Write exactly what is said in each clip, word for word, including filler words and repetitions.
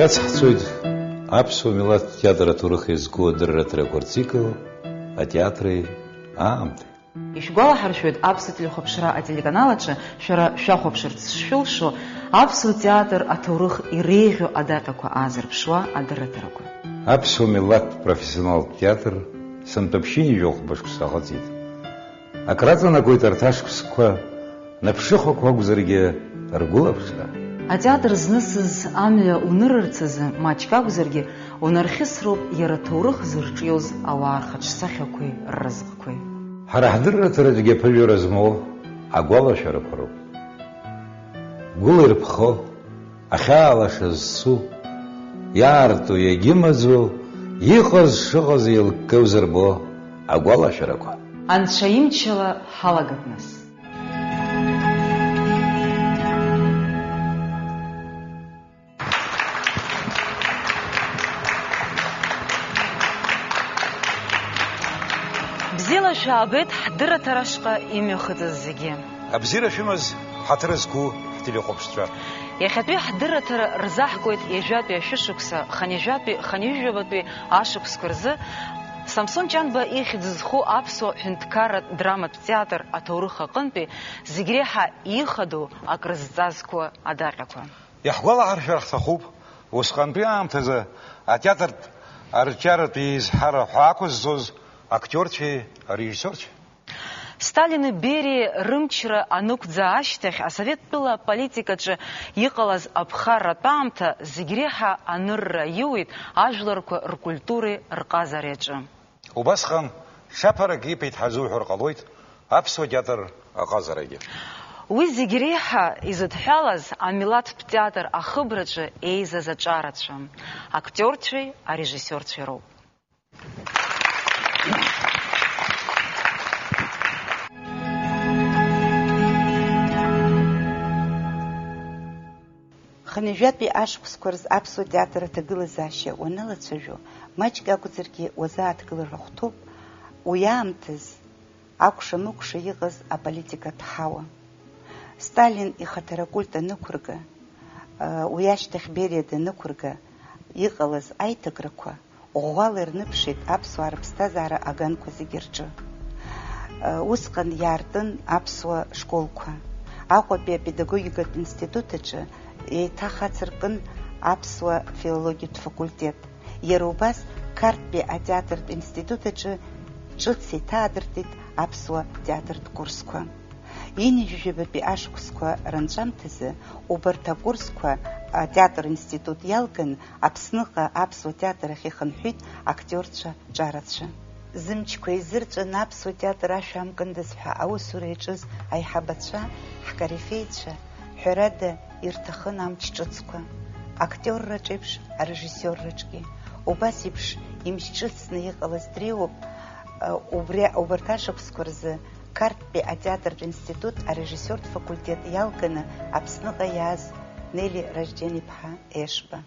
Иацҳҵоит аԥсуа милаҭтә театр аҭоурых иазку адырраҭарақәа рцикл, атеатри аамҭеи. Ишәгәалаҳаршәоит, аԥсуа телехәаԥшра ателеканал аҿы шәара шәахәаԥшырц шшәылшо, аԥсуа театр аҭоурых иреиӷьу адаҟьақәа аазырԥшуа адырраҭарақәа. Аԥсуа милаҭтә профессионалтә театр сынтәа ԥшьынҩажәи жәохә мышқәа саҟаҵеит. Акраҵанакуеит арҭ ашықәсқәа, наԥшыхәақәа акәзаргьы, ргәылаԥшра. Атеатр знысыз амҩа унырырц азы маҷк акәзаргьы унархьысроуп иара аҭоурых зырҿиоз ауаа рхаҿсахьақәеи рразҟқәеи. Ҳара ҳдырраҭараҿгьы аԥыжәара змоу агәалашәарақәа роуп. Гәыла ирԥхо, ахьаалаша зцу, иаарту иагьымаӡоу, иҟаз шыҟаз еилккаҩ зырбо агәалашәарақәа. Анцәа имчала ҳалагап нас. Бзиала шәаабеит ҳдырраҭара ашҟа имҩахыҵыз зегьы. Абзиара шәымаз, ҳаҭыр зқәу ҳтелехәаԥшцәа. Иахьатәи ҳдырраҭара рзаҳгоит ҩажәатәи ашәышықәса, хынҩажәатәи, хынҩажәижәабатәи ашықәсқәа рзы Самсон Ҷанба ихьӡ зху аԥсуа ҳәынҭқарратә драматә театр аҭоурых аҟынтәи зегь реиҳа ихадоу акрызҵазкуа адаҟьақәа. Иаҳгәалаҳаршәар ҳҭахуп, усҟантәи аамҭазы атеатртә арҿиаратә еизҳара ҳәа ақәызҵоз актиорцәеи арежиссиорцәеи. Сталини Бериа рымчра анықәӡаа ашьҭахь, асовет тәыла аполитикаҿы иҟалаз аԥхарратә аамҭа зегь реиҳа анырра иуит ажәларқәа ркультуреи рҟазареи аҿы. Убасҟан ҽаԥарак иԥеит ҳәа зуҳәар ҟалоит аԥсуа театр аҟазарагьы. Уи зегь реиҳа изыдҳәалаз амилаҭтә театр ахыбраҿы еизаз аҿарацәа, актиорцәеи арежиссиорцәеи роуп. Хынҩажәатәи ашықәсқәа рзы аԥсуа театр аҭагылазаашьа уаналацәажәо, маҷк акәзаргьы уазааҭгылар ҳәа хәҭоуп уи аамҭаз акәша-мыкәша иҟаз аполитикатә ҳауа. Сталин ихаҭара акульт анықәырга, уи ашьҭахь Бериа данықәырга, иҟалаз аиҭакрақәа ӷәӷәала ирныԥшит аԥсуаа рыԥсҭазаара аганқәа зегьы рҿы. Усҟан иаартын аԥсуа школқәа. Аҟәатәи апедагогикатә институт аҿы еиҭах ацыркын аԥсуа филологиатә факультет. Иара убас Қарҭтәи атеатртә институт аҿы ҿыц еиҭаадыртит аԥсуа театртә курсқәа. Ҩынҩажәи жәабатәи ашықәсқәа рынҵәамҭазы убарҭ акурсқәа атеатр институт иалган Аԥсныҟа аԥсуа театр ахь ихынҳәит актиорцәа ҿарацәа. Зымчқәа еизырҵәаны аԥсуа театр ашә амкындаз ҳәа аусура иаҿыз аиҳабацәа ҳкорифеицәа, ҳәарада, ирҭахын амч ҿыцқәа, актиорраҿ еиԥш, арежиссиорраҿгьы. Убас еиԥш имч ҿыцны иҟалаз триоуп, убри, убарҭ ашықәсқәа рзы Қарҭтәи атеатртә институт арежиссиортә факультет иалганы Аԥсныҟа иааз Нели Ражден-иԥҳа Ешба.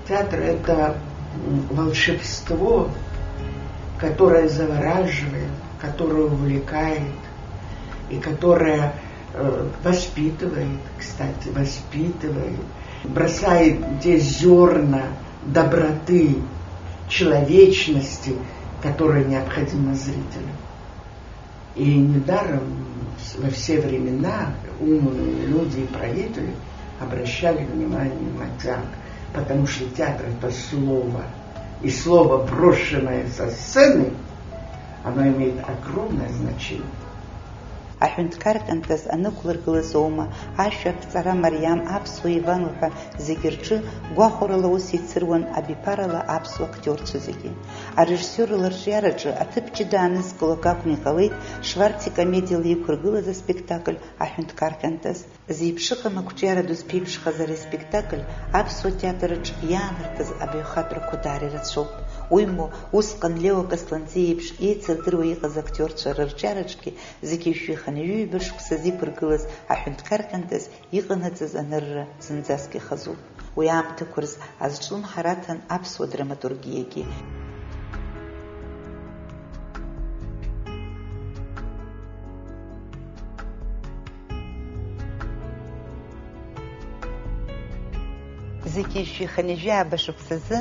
Театр — это, м, волшебство, которое завораживает, которое увлекает и которое, э, воспитывает, кстати, воспитывает, бросает те зерна доброты, человечности, которые необходимы зрителю. И недаром во все времена умные люди и правители обращали внимание на театр, потому что театр — это слово. И слово, брошенное со сцены, оно имеет огромное значение. Аҳәынҭқар ҟьантаз анықәлыргылаз аума, ашәа, аԥҵара мариам, аԥсуа Иван уҳәа зегьы рҿы гәахәарала ус еицыруан абиԥарала аԥсуа актиорцәа зегьы. Арежиссиоррала рҿиараҿы аҭыԥ ҷыда аанызкыло акакәны иҟалеит Шварц икомедиала иқәыргылаз аспектакль Аҳәынҭқар ҟьантаз. Зеиԥшыҟам ақәҿиара ду зԥеиԥшхаз ари аспектакль аԥсуа театр аҿы иаанартыз абаҩхатәрақәа даара ирацәоуп. Уимоу, усҟан Лео Касланӡиа иеиԥш еицырдыруа иҟаз актиорцәа рырҿиараҿгьы зегьы жәаҩа-хынҩажәи ҩба шықәса зиқәыргылаз Аҳәынҭқар ҟьантаз иҟанаҵаз анырра зынӡаск ихазуп. Уи аамҭақәа рзы азҿлымҳара аҭан аԥсуа драматургиагьы. Зқьи жәшәи хынҩажәи ааба шықәсазы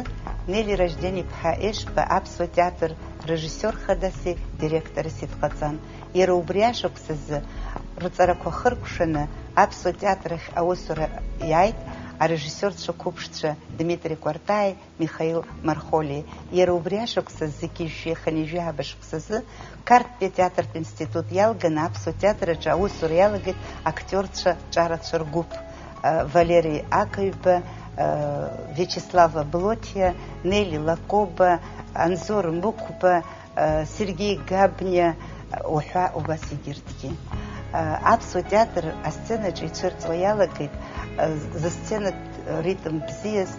Нели Ражден-иԥҳа Ешба аԥсуа театр режиссиор хадаси директорси дҟаҵан. Иара убри ашықәсазы рҵарақәа хыркәшаны аԥсуа театр ахь аусура иааит арежиссиорцәа қәыԥшцәа Дмитри Кәартаи Михаил Мархолиеи. Иара убри ашықәсазы зқьи жәшәи хынҩажәи ааба шықәсазы Қарҭтәи атеатртә институт иалганы аԥсуа театр аҿы аусура иалагеит актиорцәа ҿарацәа ргәыԥ, э, Валери Акаҩба, э, Виачеслав Аблотиа, Нели Лакоба, Анзор Мықәба, э, Сергеи Габниа, э, уҳәа убас егьырҭгьы. Э, аԥсуа театр асценаҿы ицәырҵуа иалагеит, э, зысценатә ритм бзиаз,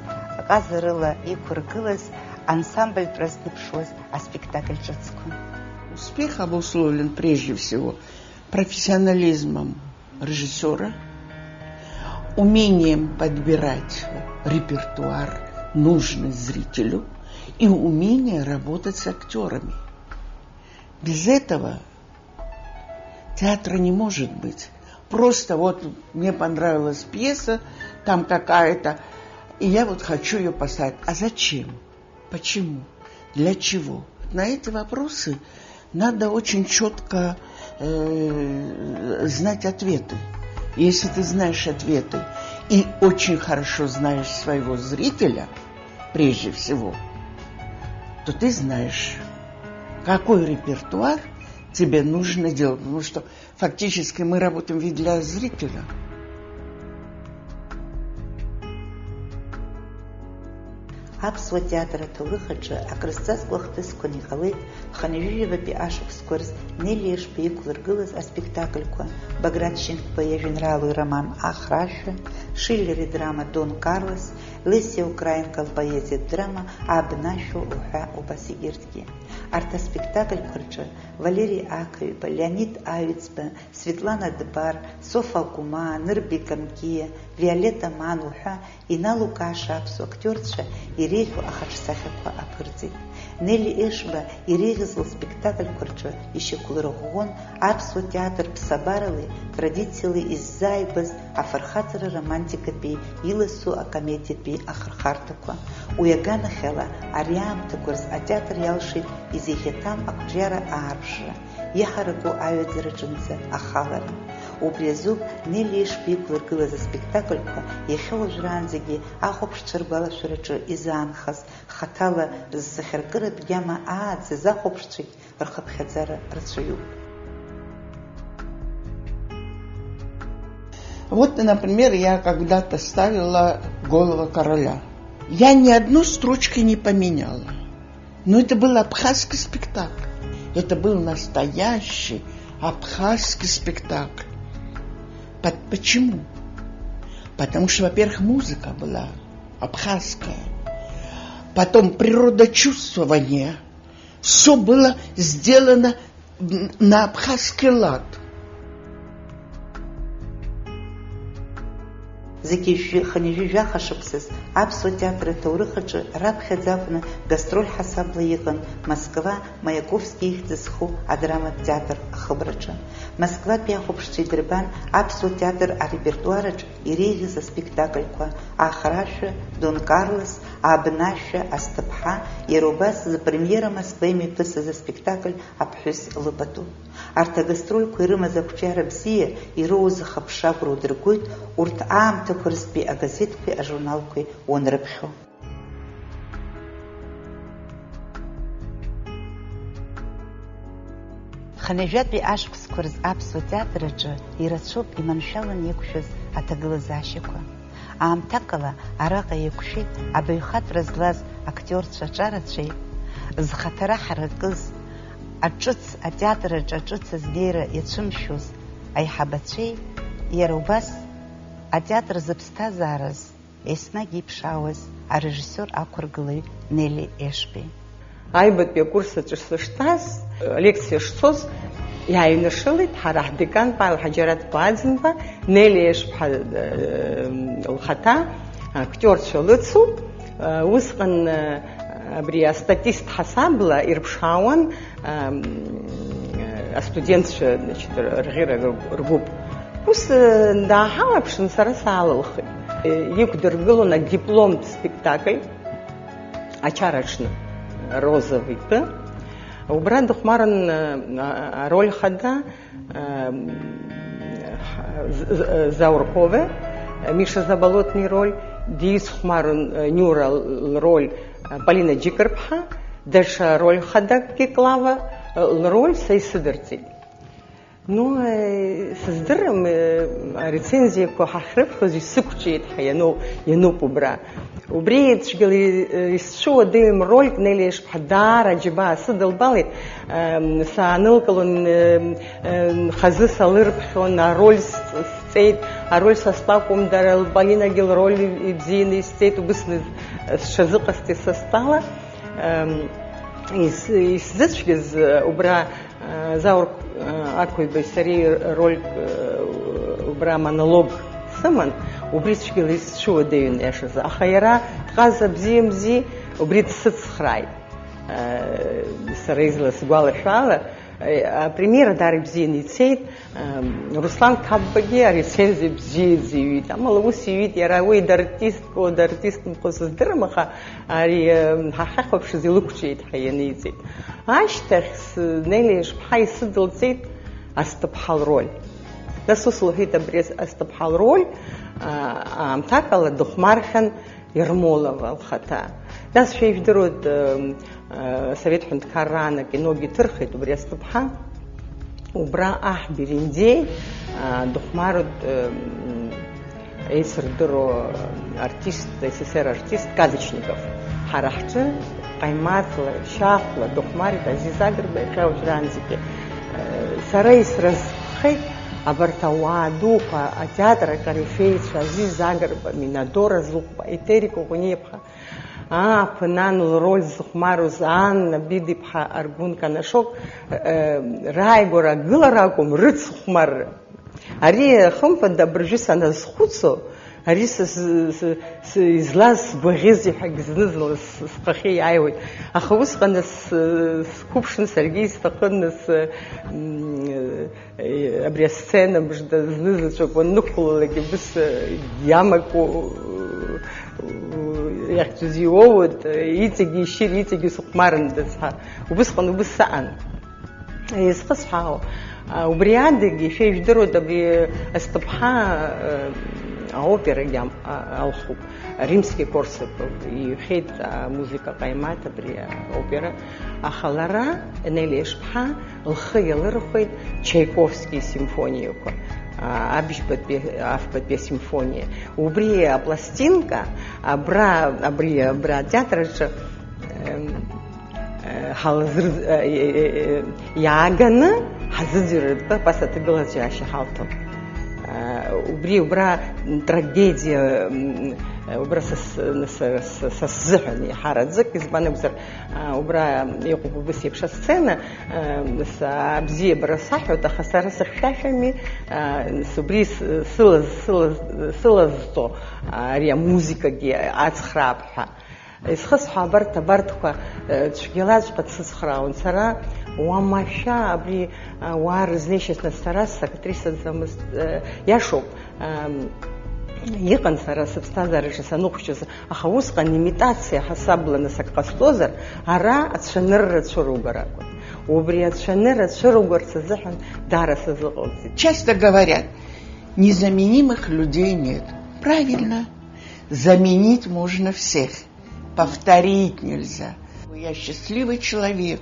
ҟазарыла иқәыргылаз, ансамбльтә разнарԥшуаз аспектакль ҿыцқәа. Успех обусловлен прежде всего профессионализмом режиссёра, умением подбирать репертуар, нужный зрителю, и умение работать с актёрами. Без этого театра не может быть. Просто вот мне понравилась пьеса, там какая-то, и я вот хочу её поставить. А зачем? Почему? Для чего? Вот на эти вопросы надо очень чётко, э, знать ответы. Если ты знаешь ответы и очень хорошо знаешь своего зрителя, прежде всего, то ты знаешь, какой репертуар тебе нужно делать, потому что фактически мы работаем ведь для зрителя. Аԥсуа театр аҭоурых аҿы акрызҵазкуа ахҭысқәан иҟалеит хынҩажәи жәабатәи ашықәсқәа рзы Нели Ешба иқәлыргылаз аспектакльқәа, Баграт Шьынқәба иажәеинраалоу ироман Ахра ашәа, Шиллер идрама Дон Карлос, Лессио Украинка лпоезиатә драма Абнашәа уҳәа убас егьырҭгьы. Арҭ аспектакльқәа рҿы Валери Ақаҩба, Леонид Аҩӡба, Светлана Дбар, Софа Гәымаа, Нырби Камкиа, Виолетта Ману ҳәа иналукааша аԥсуа актиорцәа иреиӷьу ахаҿсахьақәа аԥырҵеит. Нели Ешба иреиӷьыз лспектакльқәа рҿы ишьақәлырӷәӷәон аԥсуа театр ԥсабаралеи традициалеи иззааигәаз афырхаҵара романтикатәи иласу акомедиатәи ахырхарҭақәа. Уи аганахьала, ари аамҭақәа рзы атеатр иалшеит изеиӷьаҭам ақәҿиара аарԥшра, иҳараку аҩаӡараҿынӡа ахалара. Убри азоуп Нели Ешба иқәлыргылаз аспектакльқәа иахьа уажәраанӡагьы ахәаԥшцәа ргәалашәараҿы изаанхаз, хаҭала ззахьаркыратә гьама ааӡаз ахәаԥшцәагь рхыԥхьаӡара рацәаҩуп. Вот, например, я когда-то ставила «Голова короля». Я ни одной строчки не поменяла. Но это был абхазский спектакль. Это был настоящий абхазский спектакль. По- почему? Потому что, во-первых, музыка была абхазская. Потом природочувствование. Всё было сделано на абхазский лад. Зқьи жәшәи хынҩажәи жәаха шықәсаз аԥсуа театр аҭоурых аҿы раԥхьаӡа акәны гастроль ҳасабла иҟан Москва, Маяковски ихьӡ зху адраматә театр ахыбраҿы. Москватәи ахәаԥшцәа идырбан аԥсуа театр арепертуараҿ иреиӷьыз аспектакльқәа Ахра ашәа, Дон Карлос, Абна ашәа, Асҭыԥҳа, иара убас зыпремиера Москва имҩаԥысыз аспектакль Аԥҳәыс лыпату. Арҭ агастрольқәа ирымаз ақәҿиара бзиа ироуз ахыԥша агәра удыргоит урҭ аамҭақәа рзтәи агазеҭқәеи ажурналқәеи уанрыԥхьо. Хынҩажәатәи ашықәсқәа рзы аԥсуа театр аҿы ирацәоуп иманшәалан иқәшәаз аҭагылазаашьақәа. Аамҭакала араҟа еиқәшәеит абаҩхатәра злаз актиорцәа ҿарацәеи, зхаҭара ҳаракыз, аҿыц, атеатр аҿы аҿыц азнеира иацәымшәоз аиҳабацәеи, иара убас атеатр зыԥсҭазаараз еснагь иԥшаауаз арежиссиор ақәыргылаҩ Нели Ешбеи. Аҩбатәи акурс аҿы сыштәаз, лекциа шцоз, иааинышылеит ҳара ҳдекан Павел Ҳаџьараҭ-иԥа Аӡынба, Нели Ешбеи, э, лхаҭа актиорцәа лыцуп. Э, усҟан, э, абри астатист ҳасабла ирԥшаауан, э, астудентцәа, значит, р-, рӷьыра ргәыԥ. Ус, э, дааҳалаԥшын, сара саалылхит. Иқәдыргылон адипломтә спектакль Ачараҽны, Розов итәы. Убра дыхәмарын, а, ароль хада, а, з-, з-, Заур Кове, Миша Заболотный роль, дицхәмарын, а, Нюра лроль, а, Полина Џьыкырԥҳа, даҽа роль хадакгьы Клава, а, лроль са исыдырҵеит. Ну, э, сыздырам, э, арецензиақәа ҳахьрыԥхьоз исықәҿиеит ҳәа иану-, иануп убра. Убри цәгьала, э, исцәуадаҩым рольк Нелли Ешԥҳа даара џьабаа сыдылбалеит. Эм, саанылкылон, э, э, хазы салырԥхьон, ароль с-, сҵеит, ароль са стәы акәым, дара лпалинагьы лроль ибзианы исҵеит, убысны сҽазыҟасҵеит са стәала. Эм, ис-, исзыцәгьаз, э, убра Заур, э, Ақәибеи сареи рольк, э, убра монолог сыман, убри цәгьала исцәуадаҩын, иашазы. Аха иара дҟаза бзиамзи, убри дсыцхрааит. Э, сара изласгәалашәо ала, э, апремиера даара ибзианы ицеит, э, Руслан Қапбагьы арецензиа бзиаӡа иҩит. Амала ус иҩит иара, уи дартистку, дартистмху сыздырам, аха ари, э, ҳахьахәаԥшыз илықәҿиеит ҳәа ианиҵеит. Ашьҭахь с-, Нелли Ешԥҳа исыдылҵеит Асҭыԥҳа лроль. Нас ус лҳәеит, абри Ас-, Асҭыԥҳа лроль, а, аамҭак ала дыхәмархьан Ермолова лхаҭа. Нас шәа ижәдыруеит, ы, ы, Асовет ҳәынҭқарраан акиногьы ҭырхит убри Асҭыԥҳа. Убра аҳ Берендеи, а, дыхәмаруеит, ы, м, еицырдыруа артист, С С С Р артист Кадочников. Ҳара ҳҿы Ҟаимаҭла, Шьахәла, Дыхәмарит, Азиз Агрба, иахьа уажәраанӡагьы. Сара исразҟхеит абарҭ ауаа дуқәа, атеатр акорифеицәа, Азиз Агрба, Минадора Зыхәба, Етери Кәыкәниаԥҳа, ааԥын ан лроль зыхәмаруаз Анна Бидиԥҳа Аргәын Канашок, рааигәара агылара акәым, рыцхәмарра. Ари, хымԥада, абыржәы саназхәыцо, ари са, са, са, са излаз сгәаӷьызеи ҳәагь зны-зынла с-, схахьы иааиуеит. Аха усҟан с-, сқәыԥшны саргьы исҭахын, нас, м, э, абри асцена мыжда зны-заҵәык уаннықәлалак, ибыс, э, иамаку, э, иахьӡыз иоуеит, э, иҵегьы ишьыр, иҵегьы усыхәмарындаз ҳәа. Убысҟан убыс саан. Изхысҳәаау, а, убри адагьы, шәа ижәдыруеит, абри Асҭыԥҳа, а, аоперагьы ам-, а, алхуп. Римский-Корсаков иҩхьеит амузыка ҟаимаҭ абри аопера. Аха лара, Нелли Ешԥҳа, лхы иалырхәеит Чаиковски исимфониақәа, а, абжьбатәи, афбатәи асимфониа. Убри апластинка абра, абри, абра атеатр аҿы, эм, ҳалазыр-, иааганы ҳазыӡырҩратәы аԥаса аҭагылазаашьа ҳалҭон. Убри, убра трагедиа, убра са с-, са, са, са сзыҳәан еиҳараӡак, избан акәзар, убра иҟоуп убыс еиԥш асцена, са абзиабара саҳәоит, аха сара сыхьшәашәами, убри с-, сылаз-, сылаз-, сылазҵо, ари амузыкагьы ацхраап ҳәа. Исхысҳәо абарҭ, абарҭқәа, э, цәгьалаҵәҟьа дсыцхраауан сара, уамашәа абри, а, уаа рызнеишьа сна сара сактрисаӡамызт, э, иашоуп, ам, иҟан сара сыԥсҭазаараҿы саныхәҷыз, аха усҟан имитациа ҳасабланы сак ҟасҵозар, ара ацәанырра цәыругар акәын. Убри ацәанырра цәыругарц азыҳәан даара сазыҟалҵеит. Часто говорят, незаменимых людей нет. Правильно. Заменить можно всех. Повторить нельзя. Я счастливый человек.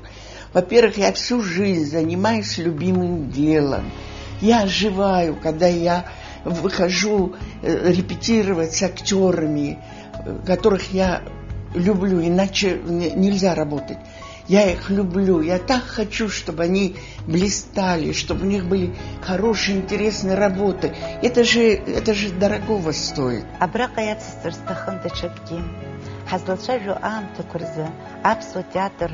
Во-первых, я всю жизнь занимаюсь любимым делом. Я оживаю, когда я выхожу, э, репетировать с актёрами, э, которых я люблю, иначе н-, нельзя работать. Я их люблю. Я так хочу, чтобы они блистали, чтобы у них были хорошие, интересные работы. Это же, это же дорогого стоит. Абраҟа иацысҵар сҭахын даҽакгьы. Ҳазлацәажәо аамҭақәа рзы аԥсуа театр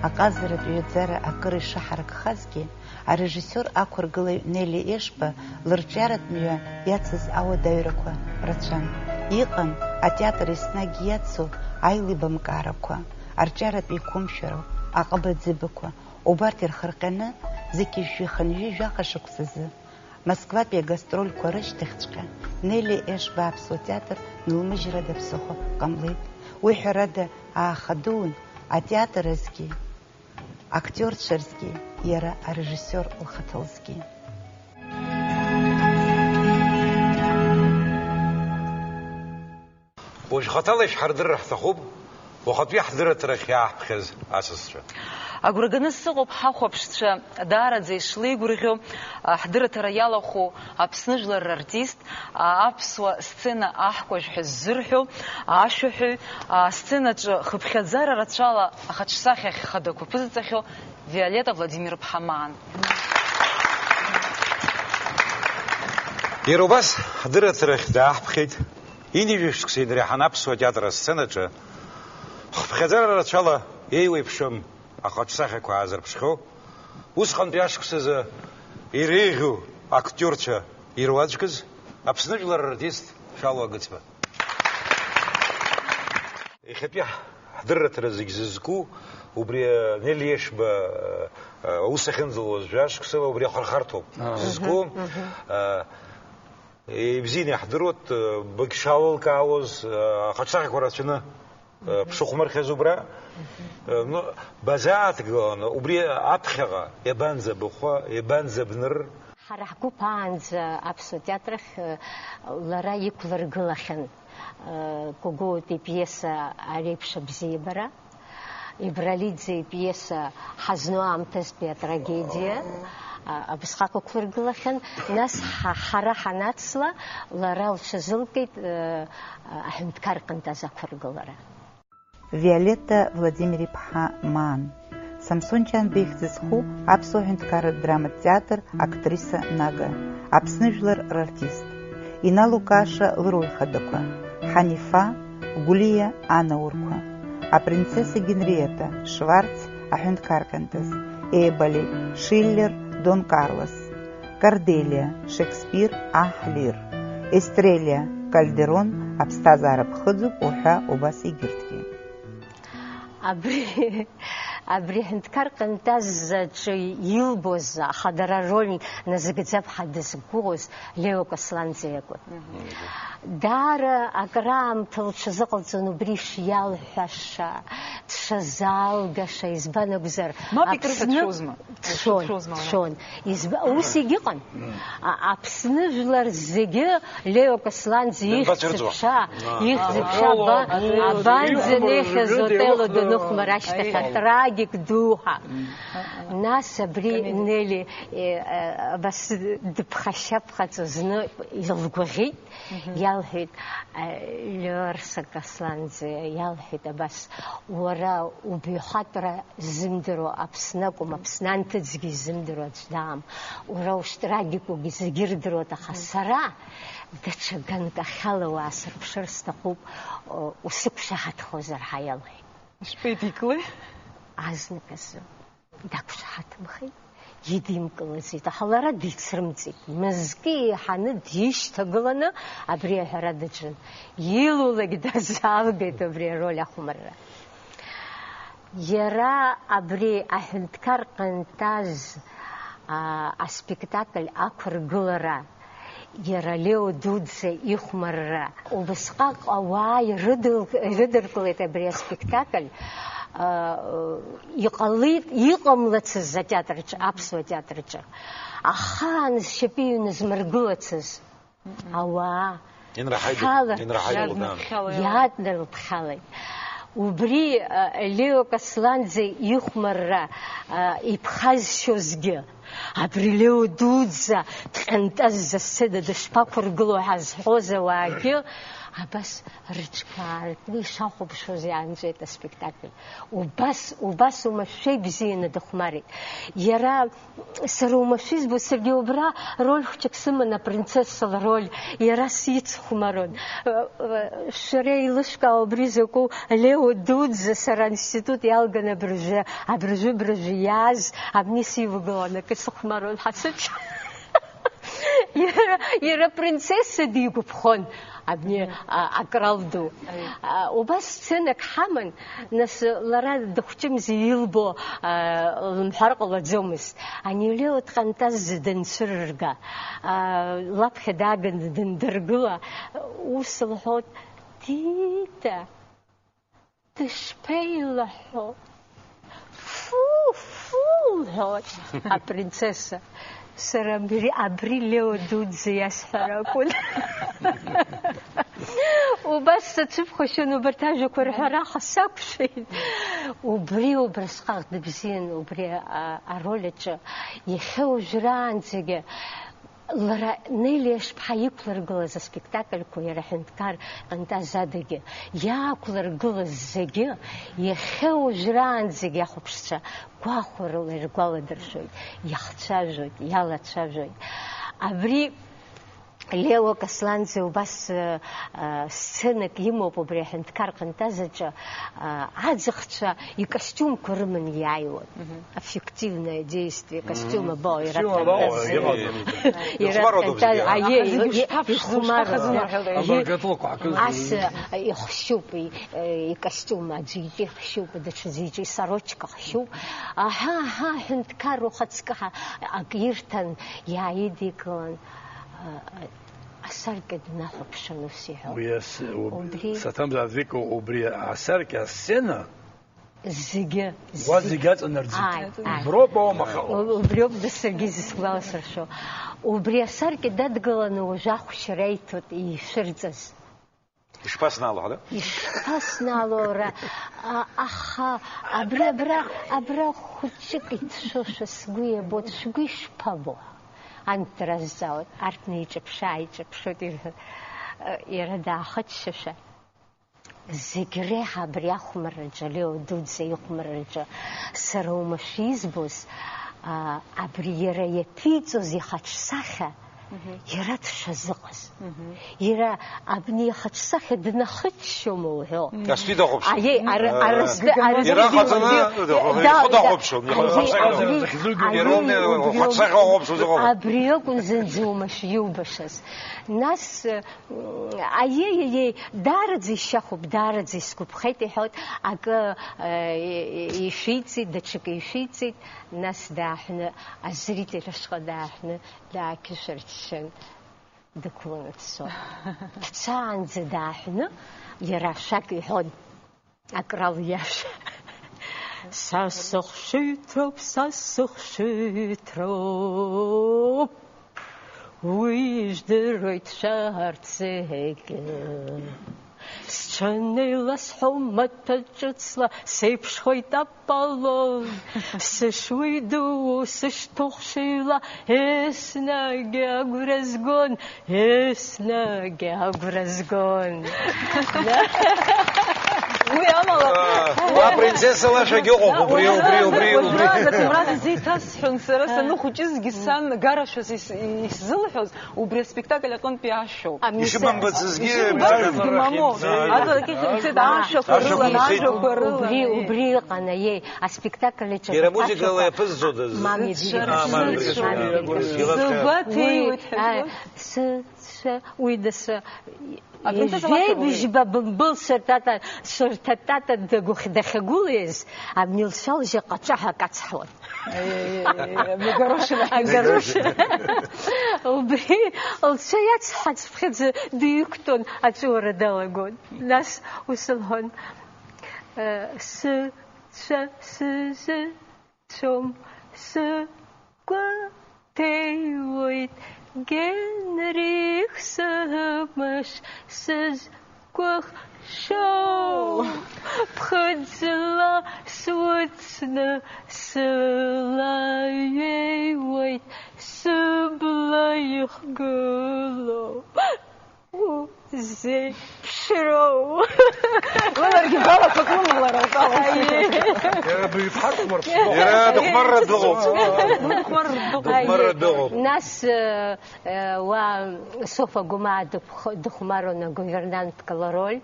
аҟазаратә ҩаӡара акыр ишыҳаракхазгьы, арежиссиор ақәыргылаҩ Нели Ешба лырҿиаратә мҩа иацыз ауадаҩрақәа рацәан. Иҟан атеатр еснагь иацу аилибамкаарақәа, арҿиаратә еиқәымшәарақәа, аҟыбаӡыбақәа, убарҭ ирхырҟьаны, зқьи жәшәи хынҩажәи жәаха шықәсазы Москватәи агастрольқәа рышьҭахьҵәҟьа Нели Ешба аԥсуа театр нылмыжьрада ԥсыхәа ҟамлеит. Уи ҳәарада ааха дуун атеатр азгьы, актиорцәа рзгьы, иара арежиссиор лхаҭа лзгьы. Уажә хаҭала ишәҳардырыр ҳҭахуп уахатәи ҳдырраҭарахь иааҳԥхьаз асасцәа. Агәра ганы сыҟоуп ҳахәаԥшцәа даараӡа ишлеигәырӷьо, а, ҳдырраҭара иалахәу Аԥсны жәлар рартист, а, аԥсуа сцена аҳкәажә ҳәа ззырҳәо, ашәаҳәаҩ, а, асценаҿы хыԥхьаӡара рацәала ахаҿсахьа хадақәа ԥызҵахьоу Виолетта Владимир-ԥҳа Маан. Иара убас ҳдырраҭарахь дааҳԥхьеит. Ҩажәа шықәса инреиҳаны аԥсуа театр асценаҿы хыԥхьаӡара рацәала еиуеиԥшым ахаҿсахьақәа аазырԥшхьоу, усҟантәи ашықәсазы иреиӷьу актиорцәа ируаӡәкыз Аԥсны жәлар рартист Шәалуа Гыцба. Иахьатәи ҳдырраҭара зегь зызку, убри Нели Ешба, э, аус ахьынӡалуаз жәашықәсала убри ахырхарҭоуп Аа. зызку. Мгм, мгм. Э, ибзианы иаҳдыруеит, э, быгшалылкаауаз, э, ахаҿсахьақәа рацәаны, э, бшыхәмархьаз убра. Э, ну, базааҭгыланы, убри аԥхьаҟа иабанӡабыхәа, иабанӡабныр? Ҳара ҳгәыԥ аанӡа аԥсуа театр ахь, э, лара иқәлыргылахьан, э, Кәагәыуатәи ипиеса Ареиԥш абзиабара, Ибралиӡе ипиеса Ҳазну аамҭазтәи атрагедиа, а, абысҟак ықәлыргылахьан. Нас ҳа-, ҳара ҳанацла, лара лҽазылкит, э, аҳәынҭқар Ҟынтаз ақәыргылара. Виолетта Владимир-иԥҳа Маан. Самсон Ҷанба ихьӡ зху аԥсуа ҳәынҭқарратә драматә театр актриса Нага, Аԥсны жәлар рартист. Инал Лукаша лыруль хадақәа, Ҳанифа, Гәлиа анаурқәа, апринцесса Генриетта, Шварц аҳәынҭқар Ҟьантаз, Еболи, Шиллер, Дон Карлос. Корделиа, Шекспир, аҳ Лир, Эстрелиа, Кальдерон, аԥсҭазаара ԥхыӡуп уҳәа убас егьырҭгьы. Абри, абри ҳәынҭқар Ҟынтаз аҿы илбоз, аха дара роль назыгӡап ҳәа дызқәгәыӷуаз Лео Касланӡе иакәын. Мгм. Даара акраамҭа лҽазыҟалҵон убри шиалҳәаша, дшазаалгаша, избан акәзар, Мап икрыфа Аԥсны дшозма? Дшон, Дшозма, дшон. Изба-, ус егьыҟан. А-, Аԥсны жәлар зегьы Лео Касланӡе Дымбацәырҵуа. ихьӡ-ԥша, Аа. ихьӡ-ԥша Отелло, аба-, Отелло, абанӡа ихәмарра неихьаз зегьы Отелло ирыхәмарра. даныхәмара ашьҭахь Аиеи. атрагик ду ҳәа. Мм. Нас абри Комедиа. Нели, э, э, абас дыԥхашьаԥхаҵо зны илгәаӷьит, Мгм. иалҳәеит, э, Лео Арса Касланӡе, иалҳәеит абас, уара убаҩхатәра ззымдыруа Аԥсны акәым, Аԥсны анҭыҵгьы изымдыруа аӡә даам. Уара уштрагикугьы зегьы ирдыруеит, аха сара даҽа ганкахьала уаасырԥшыр сҭахуп, усықәшаҳаҭхозар ҳәа иалҳәеит. Ишԥеидикылеи? Азныказы дақәшаҳаҭымхеит, идимкылаӡеит, аха лара дицрымҵит. Мызкы еиҳаны дишьҭагыланы абри аҳәара даҿын. Илулакь дазаалгеит убри ароль ахәмарра. Иара абри аҳәынҭқар Ҟынтаз, а, аспектакль ақәыргылара, иара Лео дуӡӡа ихәмарра, убысҟак ауаа ирыдыл-, ирыдыркылеит абри аспектакль, а, иҟалеит иҟамлацыз атеатрҿы, аԥсуа театрҿы. Ахаан зшьапы иҩназмыргылацыз. Ауаа Инраҳаидуп, ԥхьала инраҳаидуп, да. Иаднарԥхьалеит. Убри, а, Лео Касланӡе ихәмарра, а, иԥхазшьозгьы, абри Лео дуӡӡа дҟьантазӡа сцена дышԥақәыргыло ҳәа зҳәоз ауаагьы абас рыҽқәа аартны ишахәаԥшуаз иаанҵәеит аспектакль. Убас, убас оумашәа ибзианы дыхәмарит. Иара Сара оумашәа избоит, саргьы убра роль хәҷык сыман, апринцесса лроль, иара сицхәмарон. Шәара еилышәкаау абри закәу, Лео дуӡӡа сара аинститут иалган абыржәы, абыржәы-абыржәы иааз, абни сивагылан, акы сыхәмарон, ҳасыԥ. Иара, иара апринцесса дигәаԥхон, абни, а, акрал ду. Аиеи. А, убас сценак ҳаман, нас лара дыхәҷымзи илбо, а, лымҳәар ҟалаӡомызт. Ани Лео дҟантазӡа данцәырырга, а, лаԥхьа дааганы дындыргыла, ус лҳәот, Дита! Дышԥеилаҳәо? Фу, фу, лҳәоит апринцесса. Сара абри, абри Лео дуӡӡа иасҳәар акәын. Убас сацәыԥхашьон, убарҭ ажәақәа рҳәараха сақәшәеит. Убри убрасҟак дыбзиан, убри, а, ароль аҿы. Иахьа уажәраанӡагьы Лара Нелли Ешԥҳа иқәлыргылаз аспектакльқәа иара аҳәынҭқар Ҟанҭаз адагьы иаақәлыргылаз зегьы иахьа уажәраанӡагь ахәаԥшцәа гәахәарыла иргәаладыршәоит, иахцәажәоит, иалацәажәоит. Абри Лео Касланӡе убас, э, э, сценак имоуп убри аҳәынҭқар Ҟанҭаз аҿы, э, аӡахцәа икостиумқәа рыманы иааиуан. Мгм. Аффективное действие, костюм абао, Костюм абао, ираттарҵаз. Иара Ихәмаруа дубзиа. Аиеи, Зегьы шьҭаԥшӡа, ихәмаруа. Шьҭахазын уҳәа, Ас, э, ихшьуп, и, э, икостюм аӡәы иҿы ихшьуп, даҽаӡәы иҿы исарочка хшьуп. Аҳа, аҳа, аҳәынҭқар ухаҵкы ҳа-, ак ирҭан, иааидикылан, э, асаркьа днахәаԥшын, ус иҳәон. Уи ас-, уб-, Убри Саҭамза Вика, убри асаркьа асцена Зегьы, Уа зегь-, зегь аҵанарӡит. Ааи, ааи. Уброуп аума хао? У-, убриоуп да саргьы зысгәаласыршәо. Убри асаркьа дадгыланы уажә ахәшьара иҭоит ишәырҵаз. Ишԥаснаало, ҳәа? Ишԥаснаало, ра-, а-, аха абри абра, абра хәыҷык иҭшәошәа сгәы иабоит, шәгәы ишԥабо? Анҭ дразҵаауеит, арҭ неиҿаԥшы-ааиҿаԥшуеит, ирҳәоит, иара даахыччашәа. Зегь реиҳа абри ахәмарраҿы, Лео дуӡӡа ихәмарраҿы, сара уамашәа избоз, а, абри иара иаԥиҵоз ихаҿсахьа, Мгм. иара дшазыҟаз. Мгм. Иара абни ихаҿсахьа днахыччома уҳәо? Астәи дахәаԥшуан. Аиеи, ара-, Э, арыстәи, арыстәи Иара хаҵаны, да, ихы да, дахәаԥшуан, ихы аиеи, хаҵаны. Иара ахаҿсахьа уахәаԥшуан, зыҟала. Абри акәын зынӡа уамашәа иубашаз. Нас, э, Аиеи, аиеи, даараӡа ишьахәуп, даараӡа исгәаԥхеит, иҳәоит, акы, э, ишәиҵеит, даҽакы ишәиҵеит, нас дааҳәны, азритель ашҟа дааҳәны, даақьышәырччан, дықәланы дцо. Дцаанӡа дааҳәны, иара ашәак иҳәон. Акрал иашәа. Са сыхшыҩҭроуп, са сыхшыҩҭроуп. Уи ижәдыруеит шәарҭ зегьы. Сҽанеиласҳәом маҭәа ҿыцла, сеиԥшхоит Аполлон. Сышуаҩ дуу, сышьҭухшыҩла, еснагь агәра згон. Еснагь агәра згон. Уи амала. Уа принцесса лашагьы ыҟоуп, убри, убри, убри, убри. Уажәраанӡа Ҭемраз изеиҭасҳәон, сара саныхәыҷызгьы сан гарашәас ис-, исзылҳәоз, убри аспектакль аҟынтәи ашәоуп. Ишыбымбацызгьы, ишыбымбацызгьы, мамоу. Аҵарагьы хьымӡеит, ашәақәа рылан, ашәақәа рылан. Убри, убри ыҟан, аиеи, аспектакль аҿы. Иара музыкала иаԥызҵодаз? Мамеи Дигәа. Сылгәаҭеиуеит ҳәа. Сы-, сы-, уи дасы, Апринцесса лаша ижәеибжьба бымбыл сырҭата, сырҭатата дагәх-, дахьагәылиаз, абни лцәа-лжьы ҟаҿаҳәа акацҳауан. Агорошина. Агорошина. Убри лцәа иацҳацыԥхьаӡа дыҩықәтәон, аҵәуара далагон. Нас ус лҳәон, э, сы-, цәа-, сы-, сы-, Цом сгәаҭеиуеит, Генрих, сымш сызқәыхшоу. Ԥхыӡла суцны сылаҩеиуеит, сыбла ихгылоу. Узеиԥшроу. Уи ларгьы гәалақәак лымала лара лтәала. Иара абри иԥҳа дыхәмаршәа дыҟоуп. Иара дыхәмарра дыҟоуп. Дыхәмарра дыҟоуп. Дыхәмарра дыҟоуп. Нас, э, э, уа Софа Гәымаа дыԥх-, дыхәмаруан агувернантка лроль.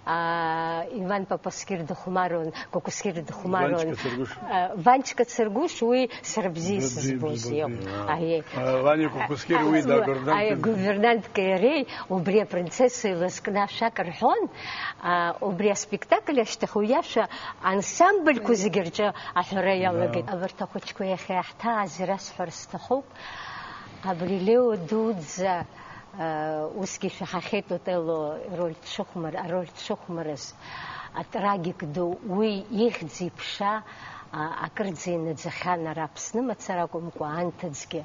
Аа, Иван Папаскир дыхәмаруан, Кәакәасқьыр дыхәмаруан. Ванчка Цыргәыш. Ванчка Цыргәыш, уи сара бзиа сызбоз иоуп. Аиеи. Ваниа Кәакәасқьыр уи дагәардан. Гувернантки иареи убри апринцесса илызкны ашәак рҳәон. Аа, убри аспектакль ашьҭахь уи иашәа ансамбльқәа зегьы рҿы аҳәара иалагеит. Абарҭ ахәыҷқәа иахьа иаҳҭааз ирасҳәар сҭахуп. Абри Лео дуӡӡа, э, усгьы ишәаҳахьеит Отелло роль дшыхәмар-, ароль дшыхәмарыз, атрагик ду, уи ихьӡ-иԥша, а, акырӡа инаӡахьан ара Аԥсны мацара акәымкәа, анҭыҵгьы.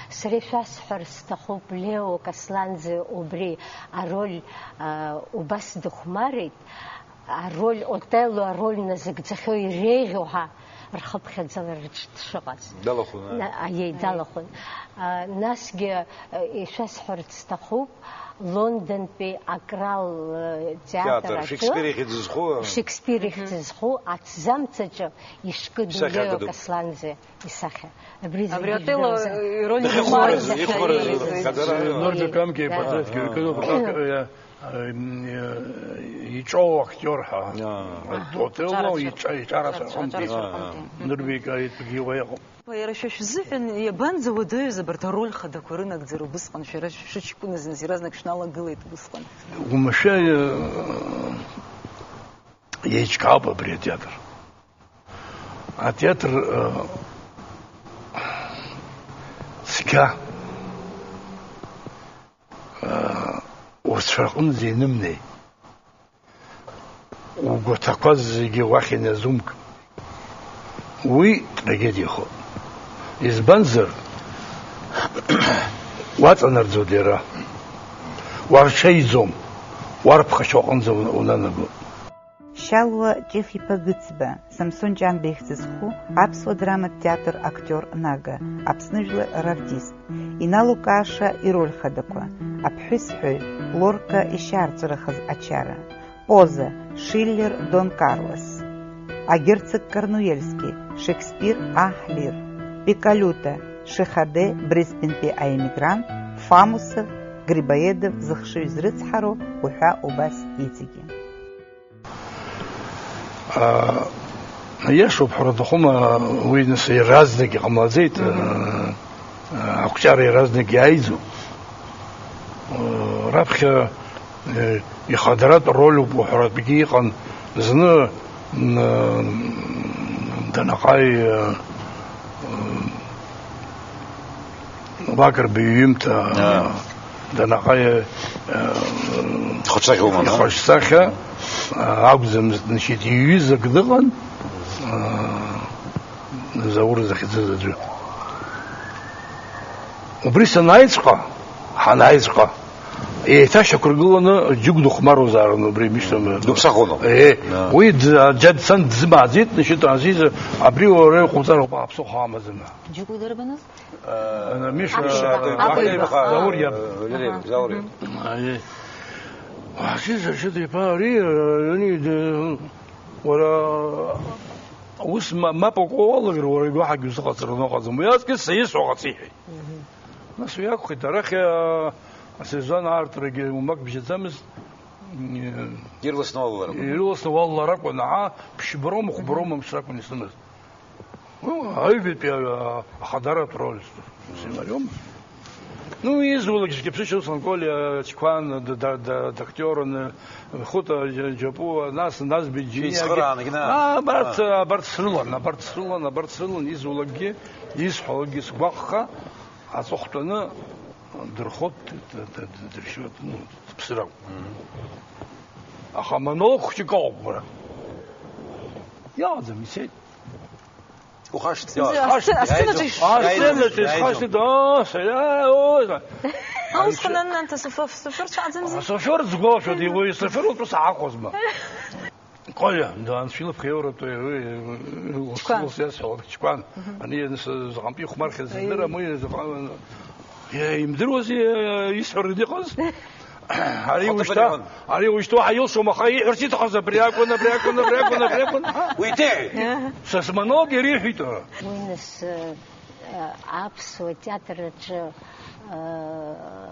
Сара ишәасҳәар сҭахуп, Лео Касланӡе убри ароль, а, убас дыхәмарит. Ароль, Отелло ароль назыгӡахьоу иреиӷьу ҳәа рхыԥхьаӡалараҿ дшыҟаз. Далахәын, а? На-, аиеи, далахәын. А, насгьы, э, ишәасҳәарц сҭахуп, Лондонтәи акрал, э, театр аҿы Шекспир ихьӡ зху, а? Шекспир ихьӡ зху аҭӡамц аҿы ишкыду Лео Касланӡе исахьа. Абри Отелло ироль ихәмарыз, ихәмарыз, Норберт Камке ипотетки, как, э, Иҿоу актиор ҳәа. Отелло иҿа-, иҿарацәа рҟынтәи. Нырбеи итәгьы уа иҟоуп. Иара шәа шәзыҳәан иабанӡа уадаҩыз абарҭ ароль хадақәа рынагӡара убысҟан, шәара шәыҷкәыназ иаразнак шәналагылеит убысҟан? Уамашәа, э, еиҿкаауп абри атеатр. Атеатр, э, цқьа, э, урцәа рҟынӡа инымнеи, угәаҭақәа зегьы уахь иназумк. Уи трагедиахоит. Избанзар, уаҵанарӡуеит иара. Уарҽеиӡом, уарԥхашьа уҟынӡа унанаго. Шьалуа Ҷеф-иԥа Гыцба, Самсон Ҷанба ихьӡ зху аԥсуа драматә театр актиор нага, Аԥсны жәлар рартист, иналукааша ироль хадақәа, аԥҳәысҳәаҩ, Лорка ишьаарҵәырахаз ачара, Поза, Шиллер Дон Карлос, агерцог Корнуельски, Шекспир аҳ Лир, Пикалюта, Шихаде, Брестбентәи аемигрант, Фамусов, Грибоедов зыхшыҩ зрыцҳароу уҳәа убас иҵегьы. Иашоуп, ҳәара аҭахума, уи нас иаразнак иҟамлаӡеит, ақәҿиара иаразнак иааиӡоуп. Раԥхьа ихадаратә рольуп уҳәаратәгьы иҟан, зны данаҟаи Лакрба иҩымҭа, аа, данаҟаиа, э, ихаҿсахьа уман, а? Ихаҿсахьа, а, акәӡамызт, значит, иҩызак дыҟан, а, Заур захьӡыз аӡәы. Убри санааиҵәҟьа, ҳанааиҵәҟьҟа, еиҭашьақәыргыланы џьыгә дыхәмарузаарын убри, мишьҭа. Дыԥсахуан. Е, уи д-, џьа дцан дӡымааӡеит, значит, Азиз, абри уара иуҟауҵароуп, аԥсыхәа амаӡам ҳәа. Џьыгә дарбаныз? Э, Миша, Миша, Аҟәа иԥа. Заур иаб. Э, Валерий, Заур иаб. Аиеи. Азиз, значит, иԥа ари, э, ани, д-, уара, ус ма-, мап акы уалагар, уара игәаҳагьы узыҟаҵараны уҟаӡам. Уи аҵкыс саиас уҟаҵ, иҳәеит. Нас уи акәхеит, арахь, а, асезон аартрагьы умак бжьаӡамызт. Ирласны уалалар акәын. Ирласны уалалар акәын, аа, ԥшьбарома, хәбарома мш ракәын исымаз. Ну, аҩбатәи, а, ахадаратә роль сценариом. Ну, изулак зегьы ԥсышьа усҟан Коля Чқәан, д-, д-, д-, дактиорын, Хәыта Џьапуа, нас, нас Беџьиагьы. Ицхырааныгьы, на. А, абарҭ, А. абарҭ срылан, абарҭ срылан, абарҭ срылан, изулакгьы, исҳәалакгьы сгәаҟха, аҵыхәтәаны дырхот, д-, д-, д-, дыршьот, ну, дыԥсыр акәын. Мгм. Аха амонолог хәҷык ауп, уара. Иалаӡам, ицеит. Ухашҭ. Зы, асцена-, асценаҿы иш-, А, асценаҿы исхашҭит, аа, сара, ой, Усҟан ананҭа саф-, сафыр цәаӡамзи? Асафыр згәалашәоит, иуаҩ сафыр утәы саҳахәозма. Коля, да, анцәа илыԥха иоуратәы, уи, уи, ус, Чкәан. Ус иасҳәалак, Чкәан. Мгм. Ани, ас-, заҟантәи ихәмархьыз Аиеи. Здырам, уи, заҟа-, Иа-, имдыруази, э, исҳәараны иҟаз? Ари Хәыҭа ушьҭа, Барион. Ари ушьҭа уаҳа илшом, аха иҳәарц иҭахыз абри акәын, абри акәын, абри акәын, абри акәын. Уи иҭеи? Са смонолог иара иҳәеит, уара. Уи нас, э, э, аԥсуа театр аҿы, э,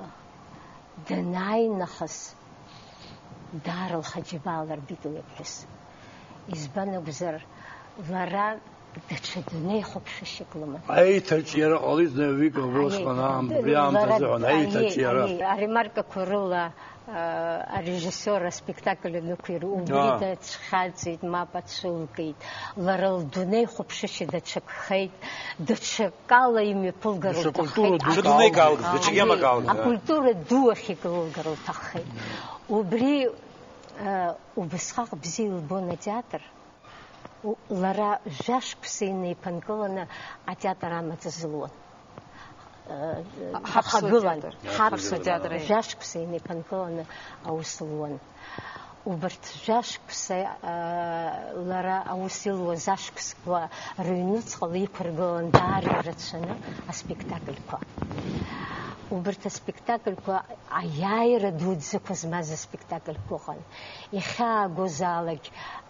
данааи нахыс, Даара лхаџьабаа лырбеит уи аԥҳәыс. Избан акәзар, лара даҽа дунеи хәаԥшышьак лыман. Аиҭаҿиара ҟалеит, Вика, убысҟан аам-, убри аамҭазы ҳәа, аиҭаҿиара. Аи, аи, аремаркақәа рыла, а, арежиссиор аспектакль анықәира, убри дацәхьаҵит, мап ацәылкит. Лара лдунеи хәаԥшышьа даҽакхеит, даҽакала имҩаԥылгар лҭаххеит. Даҽа культура дук. Даҽа дунеик аалгеит, даҽа гьамак аалгеит. Акультура ду ахь икылылгар лҭаххеит. Убри, а, убысҟак бзиа илбон атеатр. У-, лара жәашықәса инеиԥынкыланы атеатр амаҵ азылуан. Э, ҳаԥсуа ҳахагылан, театр. Ҳаԥсуа театр, аиеи. Жәашықәса инеиԥынкыланы аус луан. Убарҭ жәашықәса, э, лара аус илуаз ашықәсқәа рыҩнуҵҟала иқәыргылан даара ирацәаны аспектакльқәа. Убарҭ аспектакльқәа аиааира дуӡӡақәа змаз аспектакльқәа ыҟан. Ихьаагозаалак,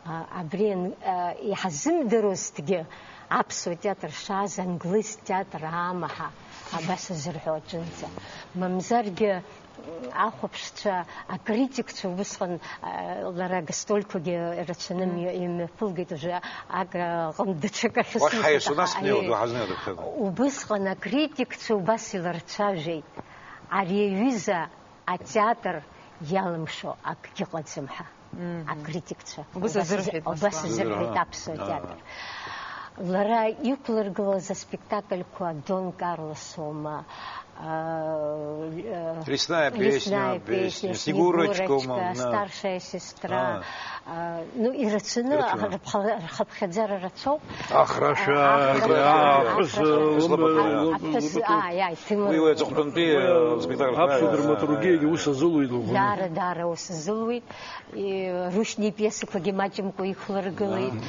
а, абри ан-, а, иҳазымдыруазҭгьы, аԥсуа театр шааз англыз театр аама ҳәа абас азырҳәо аҿынӡа. Мамзаргьы, м, ахәаԥшцәа, акритикцәа убысҟан, а, лара агастрольқәагьы рацәаны мҩа-, имҩаԥылгеит, уже ак-, аҟны даҽакы ахьысымаз. Убысҟан акритикцәа убас иларцәажәеит, ари аҩыза атеатр иалымшо акгьы ыҟаӡам ҳәа. Акритикцәа. Убас азырҳәеит, убас азырҳәеит аԥсуа театр. Лара иқәлыргылаз аспектакльқәа Дон Карлос аума, а, э, Лесная песня, Снегурочка, Старшая сестра. А, ну, ирацәаны, рхыԥхьаӡара рацәоуп. Ахрашәа, ахрашәа, аԥҳәыс, аԥҳәыс, аиааи, ҭемыр. Уи, уи аҵыхәтәантәи, э, спектакль. Аԥсуа драматургиагьы ус азылуит лгәы. Даара, даара ус азылуит. И, Рушьни ипиесақәагьы маҷымкәа иқәлыргылеит.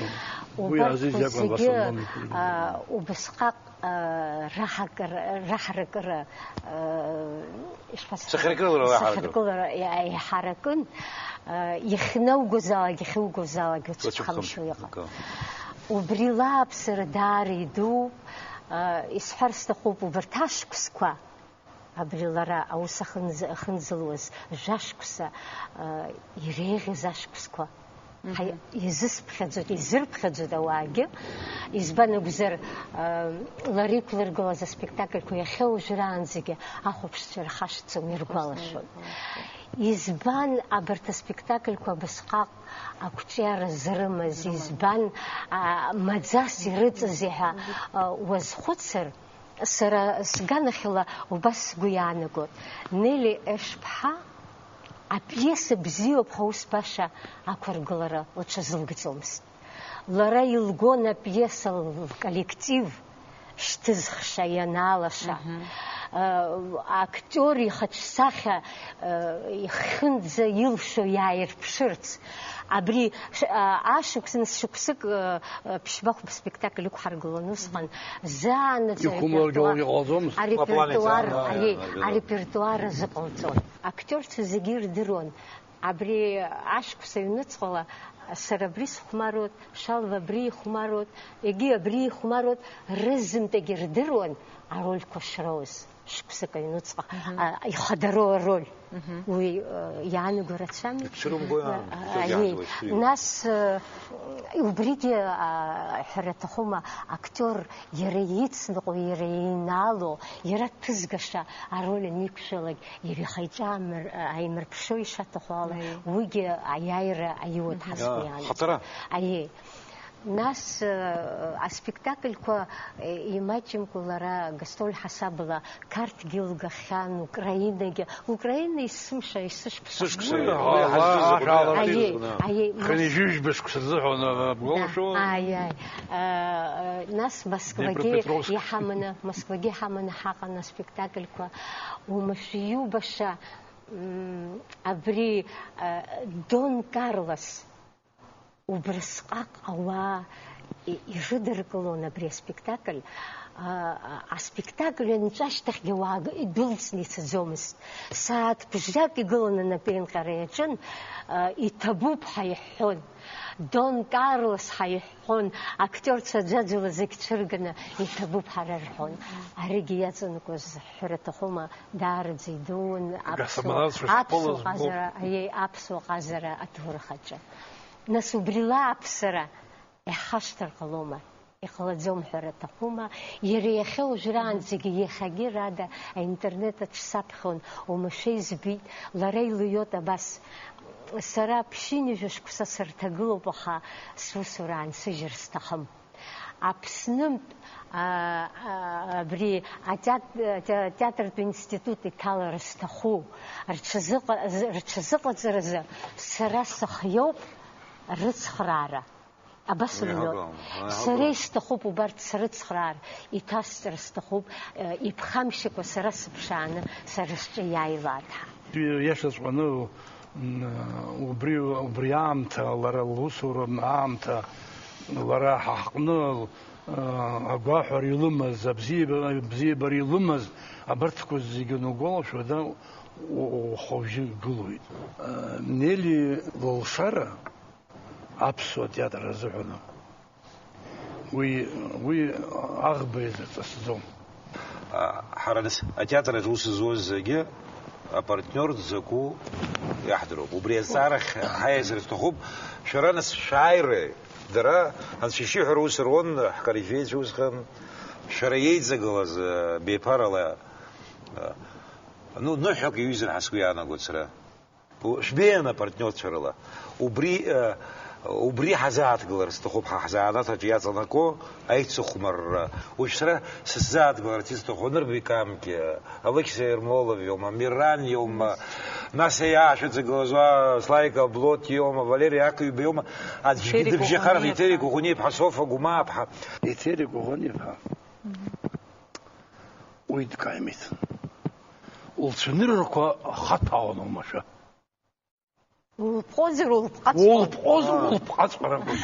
Уи Азиз иакәын, зегьы, Василон. А, убысҟак, а, раҳакыр-, раҳаракыра, а, ишԥасҳәаз? Сахьаркыра раҳаракыра. Сахьаркыра иа-, иҳаракын, а, иахьнаугозаалак, иахьугозаалак уцәыԥхамшьо иҟан. Уцәыԥхамшьо. Убри лааԥсара даара идууп, а, исҳәар сҭахуп, убарҭ ашықәсқәа, абри лара аус ахынз-, ахынзылуаз жәашықәса, а, иреиӷьыз ашықәсқәа. Ҳа-, изысԥхьаӡоит, изырԥхьаӡоит ауаагьы. Избан акәзар, а, лара иқәлыргылаз аспектакльқәа иахьа уажәраанӡагьы ахәаԥшцәа ирхашҭӡом, иргәалашәоит. Избан абарҭ аспектакльқәа абасҟак ақәҿиара зрымаз, избан, а, маӡас ирыҵази ҳәа, а, уазхәыцыр, сара сганахьала убас сгәы иаанагоит. Нели Ешԥҳа апиеса бзиоуп ҳәа ус баша ақәыргылара лҽазылгаӡомызт. Лара илгон апиеса лколлектив шьҭызхша ианаалаша. Э, актиор ихаҿсахьа, э, ихынӡа илшо иааирԥшырц. Абри ш-, а, ашықәс, нас шықәсык, э, э, ԥшьба-хәба спектакль ықәҳаргылон усҟан. Заанаҵ ихәымларгьы аиҟалаӡомызт. Арепертуар, аиеи, арепертуар азыҟалҵон. Актиорцәа зегьы ирдыруан. Абри ашықәс аҩныҵҟала сара абри сыхәмаруеит, Шалва абри ихәмаруеит, егьи абри ихәмаруеит, рызынтәагьы рдыруан арольқәа шроуз, шықәсык аҩныҵҟа, а, ихадароу ароль. Уи, а, иаанаго рацәами? Ицәырымго иаан, а, ицәырымго аиеи. Иаанагоит, ицәырымго. Нас, а, убригьы, а, ҳәара аҭахума, актиор иара ицныҟәо, иара инаало, иара дҭызгаша ароль аниқәшәалак, иара ихы-иҿы аамыр-, аимырԥшо ишаҭаху ала, уигьы аиааира аиуеит ҳазгәы иаанагоит. Хаҵара. Аиеи. Нас, э, аспектакльқәа, э, имаҷымкәа лара гастроль ҳасабала Қарҭгьы лгахьан, Украинагьы. Украина есымша, есышықәса. Сышықәса, уи ҳазҿыз. Аиеи, аиеи. Хынҩажәижәба шықәса рзыҳәан, э, бгәалашәо? Аиеи. Э, э, нас Москвагьы иҳаманы, Москвагьы иҳаманы ҳаҟан аспектакльқәа. Уамашәа иубаша, м, абри, э, Дон Карлос. Убрысҟак ауаа И-, ирыдыркылон абри аспектакль. А, а, аспектакль анҵәа ашьҭахьгьы ауаа г-, идәылҵны ицаӡомызт. Сааҭ бжак игыланы анапеинҟьара иаҿын, а, иҭабуп ҳәа иҳәҳәон. Дон Карлос ҳәа иҳәҳәон, актиорцәа аӡәаӡәала зегь цәырганы иҭабуп ҳәа рҳәон. Аригьы иаҵанакуаз ҳҳәара аҭахума, даараӡа идуун аԥсуа, Гасамалацәа школ аԥсуа азгәоуп. Ҟазара, аиеи, аԥсуа ҟазара аҭоурых аҿы. Нас убрила аԥсара иаҳхашҭыр ҟалома? Иҟалаӡом ҳәа рҭахума? Иара иахьа уажәраанӡагьы, иахьагьы Рада аинтернет аҿы саԥхьон, уамашәа избеит, лара илыҩуеит абас. Сара ԥшьынҩажәа шықәса сырҭагылоуп, аха сусура аансыжьыр сҭахым. Аԥснынтә, а, а, абри атеат-, ате-, атеатртә институт иҭалара сҭаху, рҽазыҟа-, рҽазыҟаҵаразы сара сыхиоуп рыцхраара. Абас Уи рымҩоуп. Акәым, уи Сара акәым. Исҭахуп убарҭ срыцхраар, иҭасҵар сҭахуп, э, иԥхамшьакәа сара сыԥшааны, сара сҿы иааилаат ҳәа. Иашаҵәҟьаны, м, убри, убри аамҭа, лара лусура аамҭа, лара ҳа ҳҟны, э, агәаҳәара илымаз, абзиабара, абзиабара илымаз, абарҭқәа зегьы угәалашәо, да, у-, ухәажәы гылоит. Э, Нели лылшара, аԥсуа театр азыҳәан. Уи, уи аӷба изырҵысӡом. А, ҳара нас атеатр аҿы аус зуаз зегьы апартниор дзакәу иаҳдыруп. Убри азҵаарахь ҳаиазар сҭахуп, шәара нас шәааира, дара, анцәа ишиҳәара ус руан, ҳкорифеицәа усҟан, шәара иеиҵагылаз, а, беиԥарала, а, ну, ныҳәак иҩызар ҳәа сгәы иаанагоит сара. Шәбеиан апартниорцәа рыла. Убри, э, убри ҳазааҭгылар сҭахуп, ҳа ҳзанааҭ аҿы иаҵанакуа аицыхәмарра. Уажә сара сысзааҭгыларц исҭаху Нырбеи Камгьы, Алықьса Ермолов иоума, Миран иоума, нас иаашәыҵагылаз уа Славик Аблот иоума, Валери Акҩба иоума, аӡәгьы Еҭери дыбжьахар, Кәыӷәаниа-иԥҳа. Еҭери Кәыӷәаниа-иԥҳа Софа Гәымааԥҳа. Еҭери Кәыӷәаниа-иԥҳа. Уи дкаимеҭын. Лцәаныррақәа хаҭәаауан оумашәа. Улыпҟозар, улыпҟаҵәҟьон. Улыпҟозар, улыпҟаҵәҟьар акәын.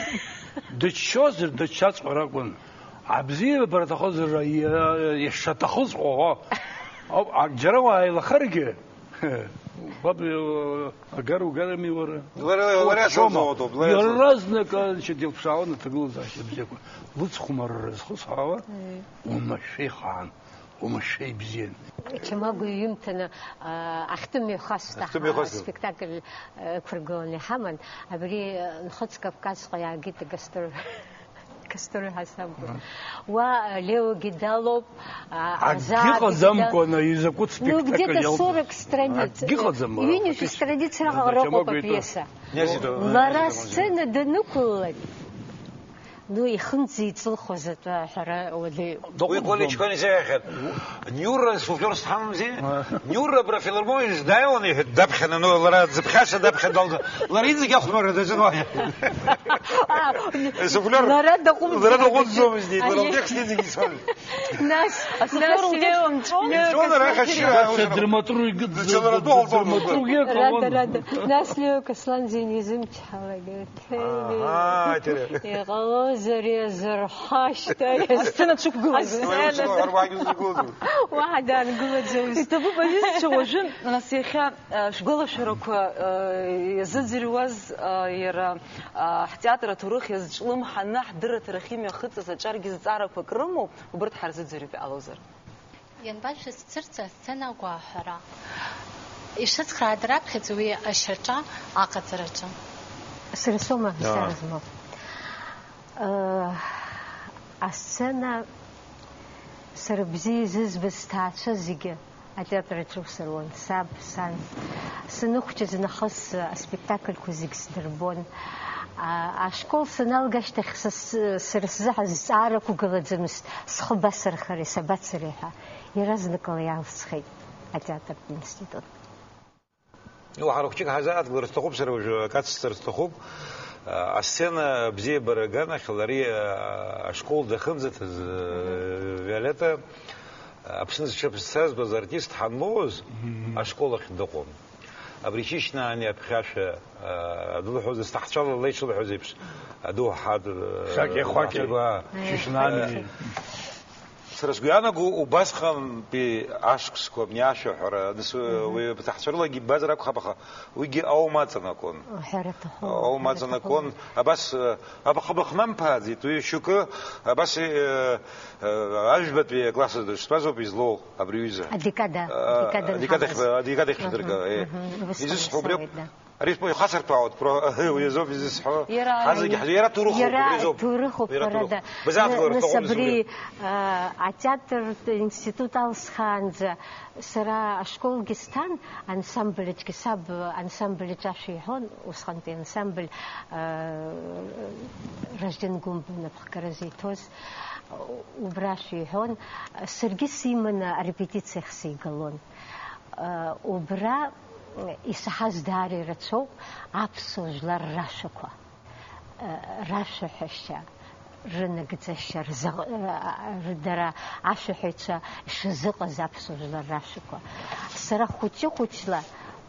Дыччозар, дыччаҵәҟьар акәын. Абзиабара аҭахызар, иа-, ишаҭахыз ҟоҳәа. Ау, а, џьара уааилахаргьы, баб, э, агара угарами уара? Лара, лара Уцәома? Иаразнак, анцәа дилԥшаауан аҭагылазаашьа бзиақәа. Лыцхәмарра зхысҳәаауа, Мм. Уамашәа ихаан. Уамашәа ибзиан. Чамагәа иҩымҭаны, а, ахьтәы мҩахәасҭа Ахьтәы мҩахәасҭа. Спектакль, а, ықәыргыланы иҳаман. Абри, а, Нхыҵ Кавказҟа иаагеит агастроль-, гастроль ҳасабгьы. Мгм. Уа, а, Леогьы далоуп, а, Азаагьы Агьыҟаӡамкәа, далоуп. Изакәытә Ну, спектакль где-то иалҵыз? Сорок страниц. Агьыҟаӡам, Ҩынҩажәа Фатиш. Страниц раҟара Чамагәа ыҟоуп итәы. Апиеса. Лара сцена данықәлалак, Ну, ихымӡ-еиҵылхуаз атәы аҳәара уадаҩуп. Уи Коле Чконица иахьан. Ниура суфлер сҭамзи? Ниура абра афилармониаҿ дааиуан, иҳәеит, даԥхьаны, ну, лара дзыԥхьаша даԥхьа далга. Лара иҵегь ахәмарра даҿын уа. А, Суфлер. Лара даҟәымҵӡомызт. Лара даҟәымҵӡомызт, лара Аиеи. Лтекст иҵегь ицон. Нас, Асофлер нас лтекст Лео, нҵәон. Лео Нҵәон, ара Костадин. Хачира, Драматург, Зыцәалара ду ҳалҭон. Драматургиа Рада, ҟалон. Рада. Нас Лео Касланӡа инизымчҳалагеит. Аҳа, иҭира. Иҟалозар иазырҳашьҭ, ари. Асцена дшықәгылаз. Асцена. Уара узгылоу, уара уаагьы узгылоу. Уаҳа даангылаӡомызт. Иҭабуп, аҩызцәа, уажәы, нас, иахьа, а, шәгәалашәарақәа, а, иазыӡырҩуаз, а, иара, а, ҳтеатр аҭоурых иазҿлымҳаны ҳдырраҭарахь имҩахыҵыз аҿаргьы зҵаарақәак рымоу, убырҭ ҳарзыӡырҩып, иҟалозар. Ианбашәызцырц асцена агәаҳәара? Ишыцхраа раԥхьаӡа уи ашьаҿа аҟаҵараҿы. Сара соума Аа. Сара змоу? Э, асцена сара бзиа изызбаз сҭаацәа зегьы атеатр аҿы ус руан. Саб, сан. Саныхәҷыз нахыс аспектакльқәа зегь сдырбон. А, ашкол саналга ашьҭахь са с-, сара сзы ҳазҵаара ықәгылаӡамызт, схы басырхари, сабацари ҳәа. Иаразнакала иалсхит атеатртә институт. Уаҳа рахәҷык ҳазааҭгылар сҭахуп, сара уажәы акы ацсҵар сҭахуп. А, асцена бзиабара аганахь лари, а, ашкол дахымзаҭаз, а, Виолетта, а, Аԥсны зҽаԥсазтәыз артист ҳанлоуз, Мгм. Ашкол ахь дыҟоуп. Абри Шьышьнаани аԥхьашәа, а, адәылҳәоз, зҭаҳцәала леиҽылҳәоз еиԥш, адоуҳа д-, Шакьа-хәакьа. Шьышьнаани. Сара сгәы иаанаго, убасҟантәи ашықәсқәа, абни ашәаҳәара, нас, Мгм. уи бҭаҳцәа рылагьы иббазар акәхап, аха уигьы аумаҵанакуан. Уҳәар аҭахума? Аумаҵанакуан. Абас, э, абахабахмамԥааӡеит, уи шьоукы, абас, э, э, ажәбатәи акласс аҿы дыштәазоуп излоу абри аҩыза. Адекада, А, адекада адекада нҳамаз. Ихь-, адекада ихьӡырга, Мгм, э. мгм. Изусҳәо убри ауп. Ибасҟамҵоит, да. Ари шәпа ихацыртәаауеит, про-, уи азоуп изысҳәо. Иара Ҳазегь ҳаи-, ҳазегь, иара ҭоурыхуп, иара убри азоуп. Ҭоурыхуп, Иара ҳәарада. Ҭоурых. Бызаҭ Ны-, гылара нас сҭахуп абри, изымдыруа. А, атеатр институт алсхаанӡа сара ашколгьы сҭан, ансамбль аҿгьы саб ансамбль аҿы ашәа иҳәон, усҟантәи ансамбль, а, Ражден Гәымба напхгаразы иҭоз, убра ашәа иҳәон, саргьы симаны арепетициахь сигалон. А, убра Исаҳаз даара ирацәоуп аԥсуа жәлар рашәақәа, э, рашәаҳәашьа, рынагӡашьа, рзаҟ-, э, дара ашәаҳәаҩцәа ишазыҟаз аԥсуа жәлар рашәақәа. Сара хәыҷы-хәыҷла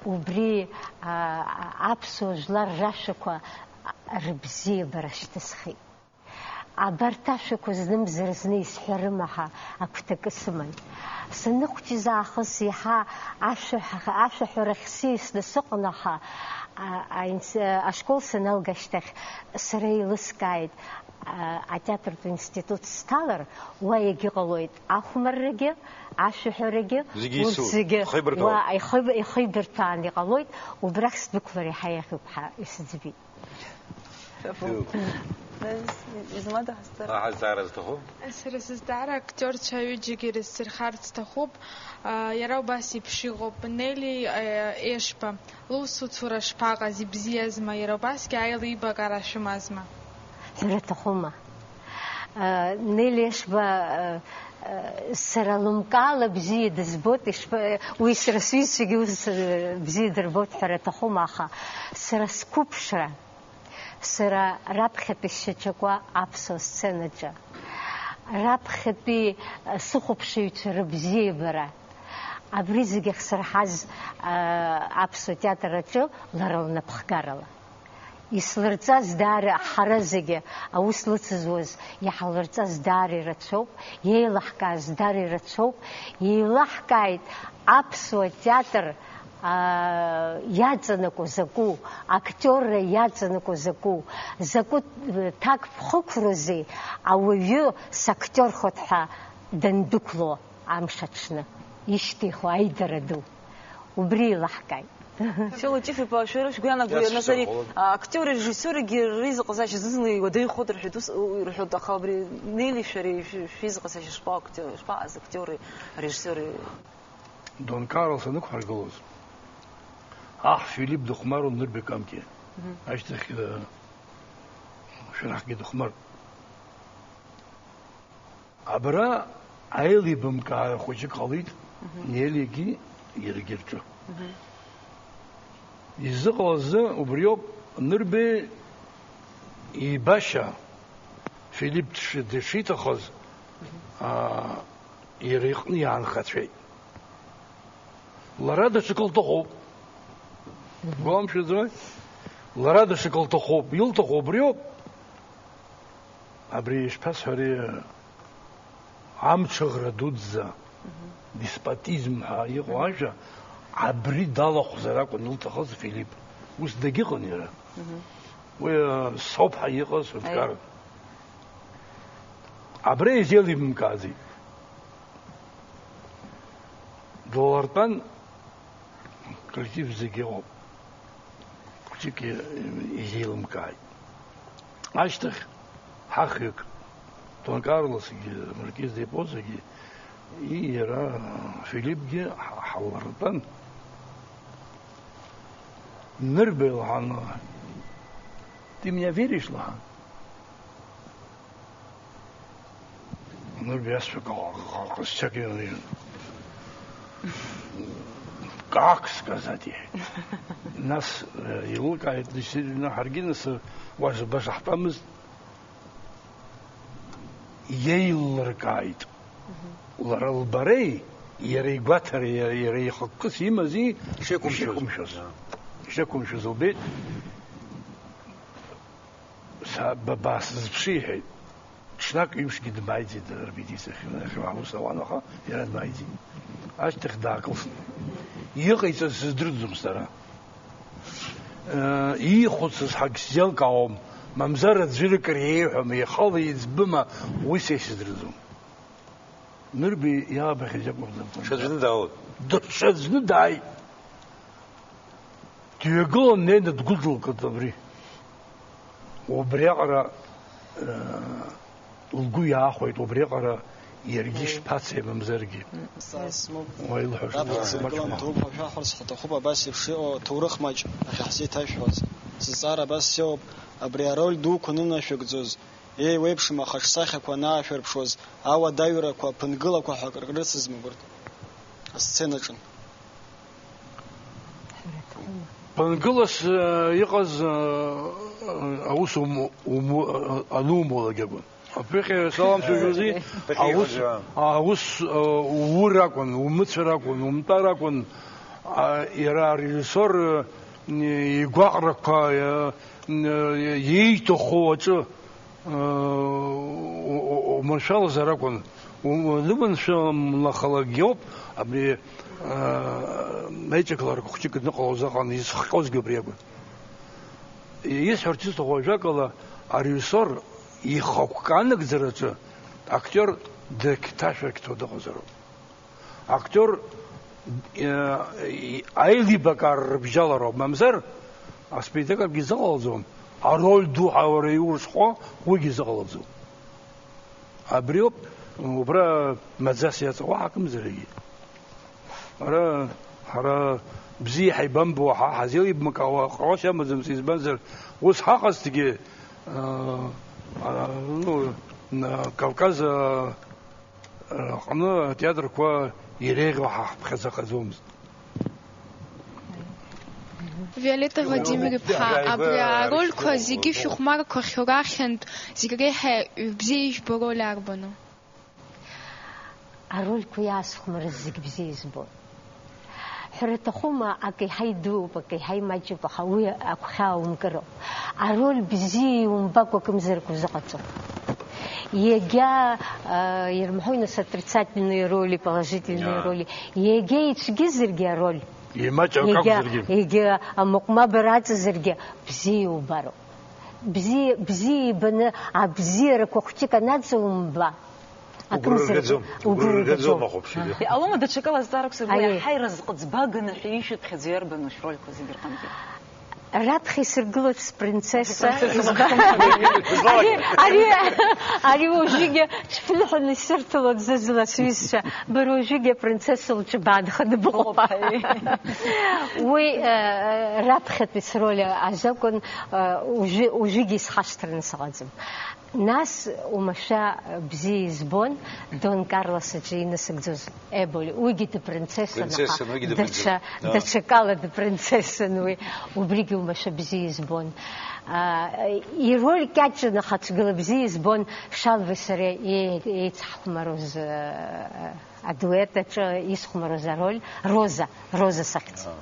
убри, а, аԥсуа жәлар рашәақәа рыбзиабара шьҭысхит. Абарҭ ашәақәа знымзар зны исҳәарыма ҳәа агәҭакы сыман. Саныхәҷыз аахыс иаҳа ашәаҳ-, ашәаҳәарахь сиасны сыҟан, аха, а, аинс-, ашкол саналга ашьҭахь сара еилыскааит, а, атеатртә институт сҭалар, уа иагьыҟалоит ахәмаррагьы, ашәаҳәарагьы, Зегьы урҭ ису-, зегьы ихеибарҭәаауеит. Уа ихы-, ихеибарҭәаан иҟалоит, убрахь сдәықәлар иаҳа иаӷьуп ҳәа исыӡбеит. Шәафу. Ду. Измада ҳазҵаара? Аҳазҵаара зҭаху? Сара сызҵаара актиорцәа аҩыџьагьы ирызцәырхарц сҭахуп. А, иара убас еиԥш иҟоуп. Нели, а, Ешба, лусуцәра шԥаҟаз, ибзиазма, иара убасгьы аилибакаара шәымазма? Ҳәара аҭахума? А, Нели Ешба, а, а, сара лымкаала бзиа дызбоит, ишԥа-, уи сара сҩызцәагьы ус, а, бзиа дырбоит ҳәара аҭахума, аха сара сқәыԥшра, Сара раԥхьатәи сшьаҿақәа аԥсуа сценаҿы, раԥхьатәи, э, сыхәаԥшыҩцәа рыбзиабара, абри зегь ахьсырҳаз, э, аԥсуа театр аҿы лара лнапхгарала. Ислырҵаз даара, ҳара зегьы аус лыцызуаз иҳалырҵаз даара ирацәоуп, иеилаҳкааз даара ирацәоуп, еилаҳкааит аԥсуа театр аа, иаҵанакуа закәу, актиорра иаҵанакуа закәу, закәу, э, ҭакԥхықәрозеи ауаҩы сактиорхоит ҳәа дандәықәло амш аҽны, ишьҭихуа аидара ду. Убри еилаҳкааит. Шьоуа Ҷыф-иԥа, шәара шәгәы иаанагои, Иацәшәо нас ари, ҟалоит. А, актиори режиссиори рызыҟазаашьа зны иуадаҩхоит рҳәоит, ус, у-, рҳәоит, аха абри Нели шәареи шәи-, шәизыҟазаашьа шԥаҟоу, актиор, шԥаҟаз актиори арежиссиори? Дон Карлос анықәҳаргылоз, аҳ Филипп дыхәмаруан Нырбеи Камки. Мгм. Ашьҭахь, э, Шәарахгьы дыхәмарт. Абра аилибамкаара хәыҷык ҟалеит, Мгм. Нелигьы иаргьы рҿы. Мгм. Изыҟалаз убриоуп, Нырбеи ибашьа Филипп дши-, дшиҭахыз, Мгм. аа, иара иҟны иаанхацәеит. Лара даҽакы лҭахуп. Мгм. Гәаламшәаӡои? Лара даҽакы лҭахуп. Илҭаху убриоуп. Абри ишԥасҳәари, амҽыӷра дуӡӡа, Мгм. деспотизм ҳәа иҟоу Мгм. ажәа, абри далахәзар акәын илҭахыз Филипп. Ус дагьыҟан иара. Мгм. Уи, э, соуп ҳәа иҟаз Аи. ҳәынҭқарра. Абра изеилибамкааӡеит. Длалыртәан, коллектив зегьы ыҟоуп. Хәыҷык и-, изеилымкааит. Ашьҭахь ҳахҩык, Дон Карлосгьы, Маркиз де Позагьы, и иара Филиппгьы ҳа-, ҳаллыртәан. Нырбеи лҳәан, ты меня веришь, лҳәан. Ну, биасфа ҟазшьак ианыжьын. Как сказать? Нас, э, еилылкааит, действительно, ҳаргьы нас, э, уа баша ҳтәамызт, иеилыркааит. Мгм. Лара лбареи, Иара игәаҭара, иара, иара ихықәкыс имази Ишеиқәымшәоз. Ишеиқәымшәоз. Ишеиқәымшәоз лбеит. Са ба-, баасызԥшы, иҳәеит. Ҽнак ҩымшгьы дмааиӡеит, репетициахь, иахьа аус ауан, аха иара дмааиӡеит. Ашьҭахь даакылсит. Иҟаиҵаз сыздырӡом сара. Э, иихәыцыз ҳагьсзеилкаауам, мамзар аӡәыр акыр иеиҳәама, ихала иӡбыма, уи са исыздырӡом. Нырби иаабахьаз иакәым. Ҽаӡәны дааот. Даҽаӡәны дааит. Дҩагылан, днеины дгәыдлакт абри. Убриаҟара, э, лгәы иаахәеит, убриаҟара иаргьы М. шԥацеи, мамзаргьы. Са смоуп. Уа илҳәашт Раԥхьа маҷ сыргылан маҷ. Ҭоуба шәаҳәарц ҳаҭахуп, абас еиԥш иҟоу ҭоурых маҷ ахьаҳзеиҭашәҳәоз. Сызҵаара абас иоуп, абри ароль дуқәа нынашәыгӡоз, еиуеиԥшым ахаҿсахьақәа анаашәырԥшуаз, ауадаҩрақәа, аԥынгылақәа ҳәа акры рыцызма убырҭ асценаҿы? Ԥынгылас, э, иҟаз, э, аус уму-, уму-, э, анумулак акәын. Аԥыхьа салам сужьози, Ԥыхьа аус, иҟаз, аус, э, ур акәын, умыцәар акәын, умтәар акәын. А, иара арежиссер, э, игәаҟрақәа, э, э, ииҭаху аҿы, э, у-, у-, уманшәалазар акәын. У-, улыманшәалахалакгьы ауп, абри, э, аиҿагыларақәа хәҷык ныҟалоз аҟан изхҟьозгьы убри акәын. Исҳәарц исҭаху ажәакала, арежиссер ихықәкы анагӡараҿы актиор дырқьҭашәырқьҭуа дыҟазароуп. Актиор, э, аилибакаара рыбжьалароуп, мамзар аспектакльгьы изыҟалаӡом, ароль ду ҳәа уара иурызхо уигьы изыҟалаӡом. Абриоуп, убра маӡас иаҵоу ҳакымзаргьы. Ара, ҳара бзиа ҳаибамбо, ҳа ҳазеилибамкаауа ҟалашьа амаӡам, избанзар, ус ҳаҟазҭгьы, а, а, ну, на Кавказ, а, аҟны атеатрқәа иреиӷьу ҳа ҳԥхьаӡахаӡомызт. Виолетта Владимир-иԥҳа, абри арольқәа зегьы шәыхәмарқәахьоу рахьынтә зегь реиҳа бзиа ижәбо ароль арбану? Арольқәа иаасхәмарыз зегь бзиа избон. Ҳәара аҭахума, акы еиҳа идууп, акы еиҳа имаҷуп, аха уи агәхьаа умкыроуп. Ароль бзиа иумбакәа акымзарак узыҟаҵом. Егьа, а, ирымҳәои нас, отрицательные роли, положительные роли. Егьа ицәгьазаргьы ароль. Имаҷ акы акәзаргьы. Егьа амыҟәмабара аҵазаргьы бзиа иубароуп. Бзиа, бзиа ибаны абзиарақәа хәҷык анаҵаумба, угәы рыргаӡом, угәы рыргаӡом ахәаԥшҩы. Иҟалома даҽакала азҵаара ақәсыргыло, аиеи, иаҳа иразҟы ӡбаганы ҳәа ишәыԥхьаӡо иарбану шәрольқәа зегьы рҟынтәи? Раԥхьа исыргылоит спринцесса. Принцесса. Ари, ари, ари уажәыгьы ҽԥныҳәаны исырҭалоит зызла сҩызцәа. Бара уажәыгьы апринцесса лҿы баанханы быҟоуп. Быҟоуп, аиеи. Уи, э, раԥхьатәи сроль азакәын, э, уажәы, уажәыгьы исхашҭраны сыҟаӡам. Нас умашәа бзиа избон Дон Карлос аҿы инасыгӡоз Эболи. Уигьы дыпринцессан, аха принцессан, уигьы даҽа, дыпринцессан. Да. Даҽакала дыпринцессан уи. Убригьы умашәа бзиа избон. А, ироль кьаҿын, аха ҽгыла бзиа избон Шалвеи сареи е-, еицҳхәмаруаз, э, Адует аҿы исхәмаруаз ароль Роза, Роза сахьӡ. Аа,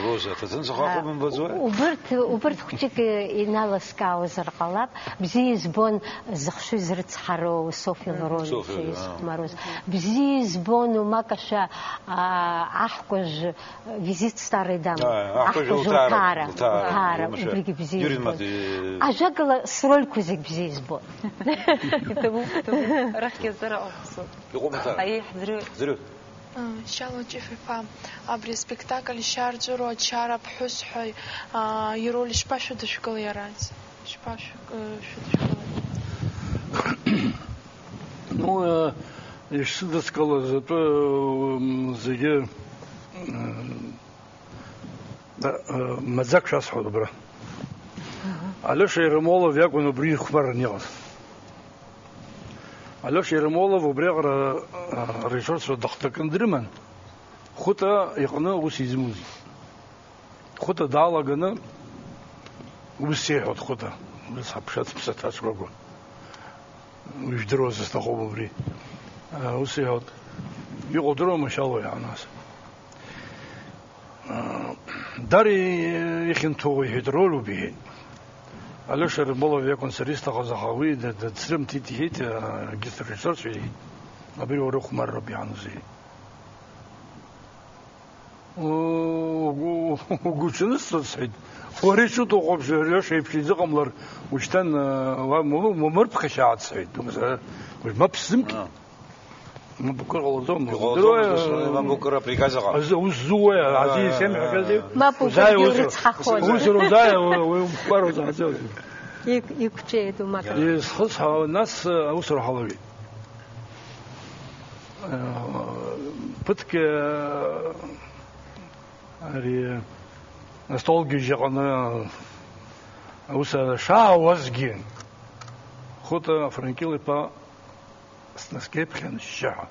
Роза, аҭаҭын сахьахәа бымбаӡои? Убырҭ, убырҭ хәҷык иналаскаауазар ҟалап, бзиа избон зыхшыҩ зрыцҳароу Софи Лорон Софи, аа. Исхәмаруаз. Бзиа избон умакашәа, аа, аҳкәажә Визит старый дамы. Аа, аҳкәажә лҭаара, лҭаара, лҭаара, лҭаара, лымшәа. Убригьы бзиа Иури избон. Маҭи. Ажәакала, срольқәа зегь бзиа избон. Иҭабуп, иҭабуп. Арахьгьы азҵаара ҟаҳҵоит. Иҟоуп, мамзар. Аиеи, ҳӡырҩы. Ҳӡырҩы. Шьалуа Ҷыф-иԥа, абри аспектакль шьа рҵәыроу ачара аԥҳәыс ҳәа, аа, ироль шԥашәыдышәкылеи араӡ? Шԥашәы-, э, шәыдышәкылеи? Ну, э, ишсыдыскылаз атәы, м, зегьы, м, Да, э, маӡак шәасҳәоит убра. Алиоша Ермолов иакәын убри ихәмарраны иҟаз. Алиоша Ермолов убриаҟара, э, арежиссерцәа дыхҭакын дрыман. Хәыта иҟны аус изымуӡеит. Хәыта даалаганы ус иҳәоит Хәыта. Ус ҳаԥшац ԥсаҭацәқәақәа. Ижәдыруа сызҭахуп убри. Ус иҳәоит. Иҟоу дыруама, шьала уи, нас? Даара ихьанҭоу, иҳәеит, роль убиеит. Алиоша Ермолов иакәын солист аҟаз, аха уи д-, д-, дсрымҭеит, иҳәеит, а, регистр режиссерцәа иҳәеит. Абри уара ухәмарроуп иаанызеи. У-, угәы, угәы ҽанысҵоит, сҳәеит. Уара иҿуҭухәаԥш, Алиоша иеиԥш изыҟамлар, ушьҭан, а, уа, ма-, ма-, мамырԥхашьааит, сҳәеит. Думзар, уажә мап сзымкит. А. Мап акыр ҟалаӡом. Иҟалаӡом, Здоровье, ус, мап акыр априказ ыҟам. Азы ус зуа, азы А, исем а, ҳәа а. Мап ус укыргьы рыцҳахоит. Ус рузааи, уи, уи уқәԥароуп, аӡәы. Иқә-, иқәҿиеит умака. Изхысҳәаауа, нас, аус рҳалалеит. Ԥыҭк, ари, астолгьежь аҟны аус шаауазгьы, Хәыта Франкил-иԥа снаскьеиԥхьан шьшьыҳәа.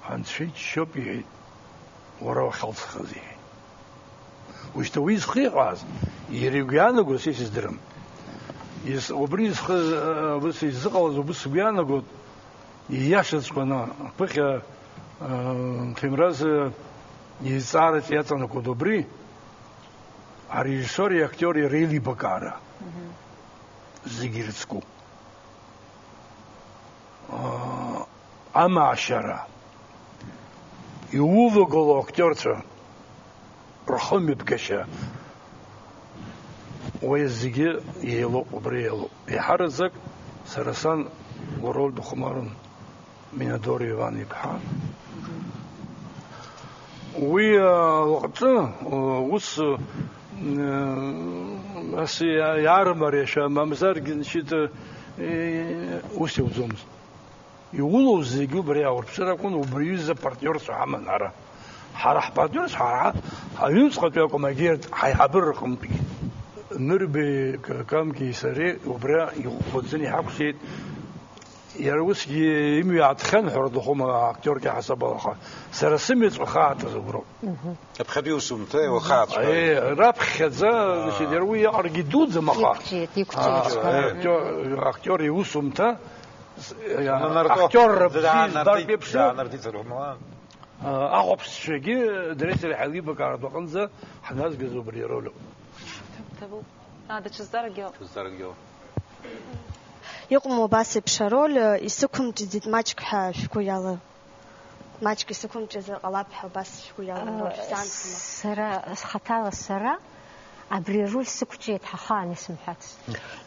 Анцәа иџьшьоуп, иҳәеит, уара уахьалҵхаз, иҳәеит. Ушьҭа уи зхы иҟаз, иара игәы иаанаго, са исыздырам. Ис-, убри зхы, а, ус изыҟалаз убыс сгәы иаанагоит, ииашаҵәҟьаны, аԥыхьа, а, Ҭемраз, а, изҵаараҿ иаҵанакуеит убри, арежиссиори актиори реилибакаара. Мгм. Зегьы ирыцку. Аа, амаашьара, иувагылоу актиорцәа рхымҩаԥгашьа, уи зегьы еилоуп, убри еилоуп. Еиҳараӡак сара сан уроль дыхәмарын Минадор Иван-иԥҳа. Уи, а, лҟҿы, а, ус, а, ас иа-, иаармариашәа, мамзаргьы, значит, э, ус иуӡомызт. Иулоу зегьы убри аурԥшыр акәын, убри ҩыза партиорцәа ҳаман ара. Ҳара ҳпартиорцәа, ҳара ҳаҩныҵҟатәи акәым, егьырҭ ҳаиҳабыра рҟынтәигьы. Нырбеи К-, Камки сареи убра иӷәӷәаӡаны иҳақәшәеит. Иара усгьы имҩа аҭхьан ҳәа рдыхәома, актиорк иаҳасабала, аха сара сымҩаҵәҟьа хааҵаз уброуп. Мгм. Аԥхьатәи усумҭа, уахааҵәҟьа. Э, раԥхьаӡа, Аа. значит, иара уи иаҟарагьы идуӡӡам, аха. Иқәҿиеит, иқәҿиеит. Аа, Ҳәа. актиор, актиор иусумҭа, с-, иа-, Данарго, актиорра бзиа данарго, избартә еиԥш, данарго, аа, ахәаԥшцәагьы дареи сареи ҳаилибакааратә аҟынӡа ҳназгаз убри ароль ауп. Ҭабуп. Аа, даҽа зҵааракгьы ыҟоуп. Даҽа зҵааракгьы ыҟоуп. Иҟоума убас еиԥш ароль, исықәымҵәаӡеит маҷк ҳәа шәгәы иалоу? Маҷк исықәымҵәазар ҟалап ҳәа убас шәгәы иалоу, Э, шәзаанхама? Сара, схаҭала сара, абри ароль сықәҿиеит ҳа хаан исымҳәацт.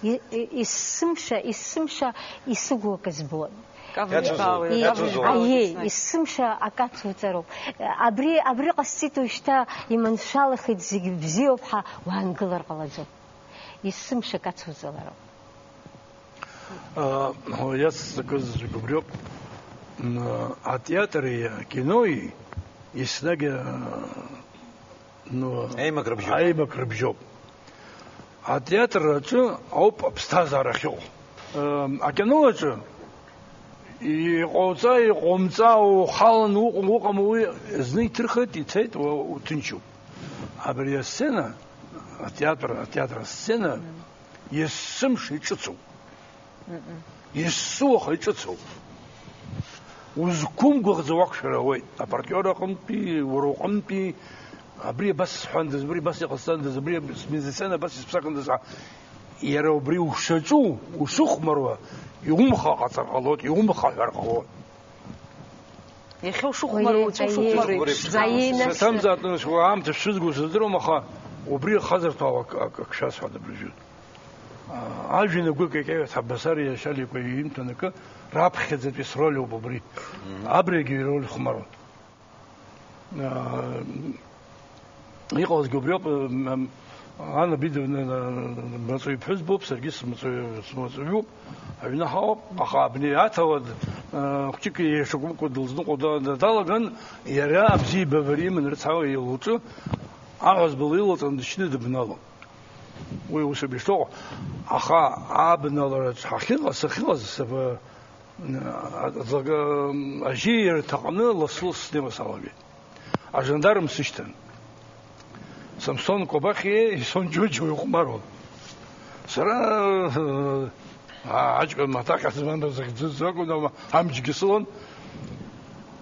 И-, и-, есымша, есымша исыгу акы збон. Кавлик Иацәазу, Бауи, иацәазу. Кавлик Бауи Аиеи, дисны. Есымша акы ацуҵароуп. Абри, абри ҟасҵеит уажәшьҭа иманшәалахеит, зегь бзиоуп ҳәа уаангылар ҟалаӡом. Есымша акы ацуҵалароуп. А, иацҵакыз убриоуп. М, атеатри акинои еснагь, а, ну, Аимакра бжьоуп. аимакра бжьоуп. Атеатр аҿы ауп аԥсҭазаара ахьыҟоу. Ам, акино аҿы иҟоуҵа, иҟоумҵа, ухалан уҟ-, уҟам, уи зны иҭырхит, ицеит, уа уҭынчуп. Абри асцена, атеатр, атеатр асцена, есымша иҿыцуп. Мм. Есыуаха иҿыцуп. Узқәымгәыӷӡо уақәшәар ауеит. Апартиор аҟынтәи, уара уҟынтәи, абри абас сҳәандаз, абри абас иҟасҵандаз, абри смизансцена абас исԥсахындаз ҳәа. Иара убри ушаҿу, ушыхәмаруа, иумха ҟаҵар ҟалоит, иумхаҳәар ҟалоит. Иахьа ушыхәмаруа, Аиеи, уаҵәы аиеи. ушыхәмаруа. Аиеи, нас. Саҭамзаатәны сгәы аамҭа шәсызго сыздыруам, аха убри ихазарҭәаауа акы, акы, акы шәасҳәоит абыржәы. Аажәҩан агәы кьакьаҩ аҭабасар иашьа Ликәа иимҭан акы, раԥхьаӡатәи сроль ауп убри. Мгм. Абригьы ироль хәмаруан. Аа, иҟалазгьы убриоуп, м, м, Анна Бидовна, м, маҵуҩ ԥҳәызбоуп, саргьы смаҵуҩ, смаҵуҩуп, аҩны ҳауп, аха абни аҭауад, аа, хәҷык еиҿагәыкуа дылзныҟәо да-, да-, далаган, иара абзиабара иман рыцҳауа лҿы аҳәызба лылаҵан дышьны дыбналон. Уи усоуп ишыҟоу, аха абналараҿ ҳахьыҟаз, сахьыҟаз, саб-, аӡлага, ажьи ирҭаҟны лассы-ласс снеиуа салагеит. Ажандарм сышьҭан. Самсон Кобахьиеи Исон Џьоџьо ихәмаруан. Сара, а, аҷкәын маҭаҟьа змамыз захьӡыз акәын, ама амчгьы сылан.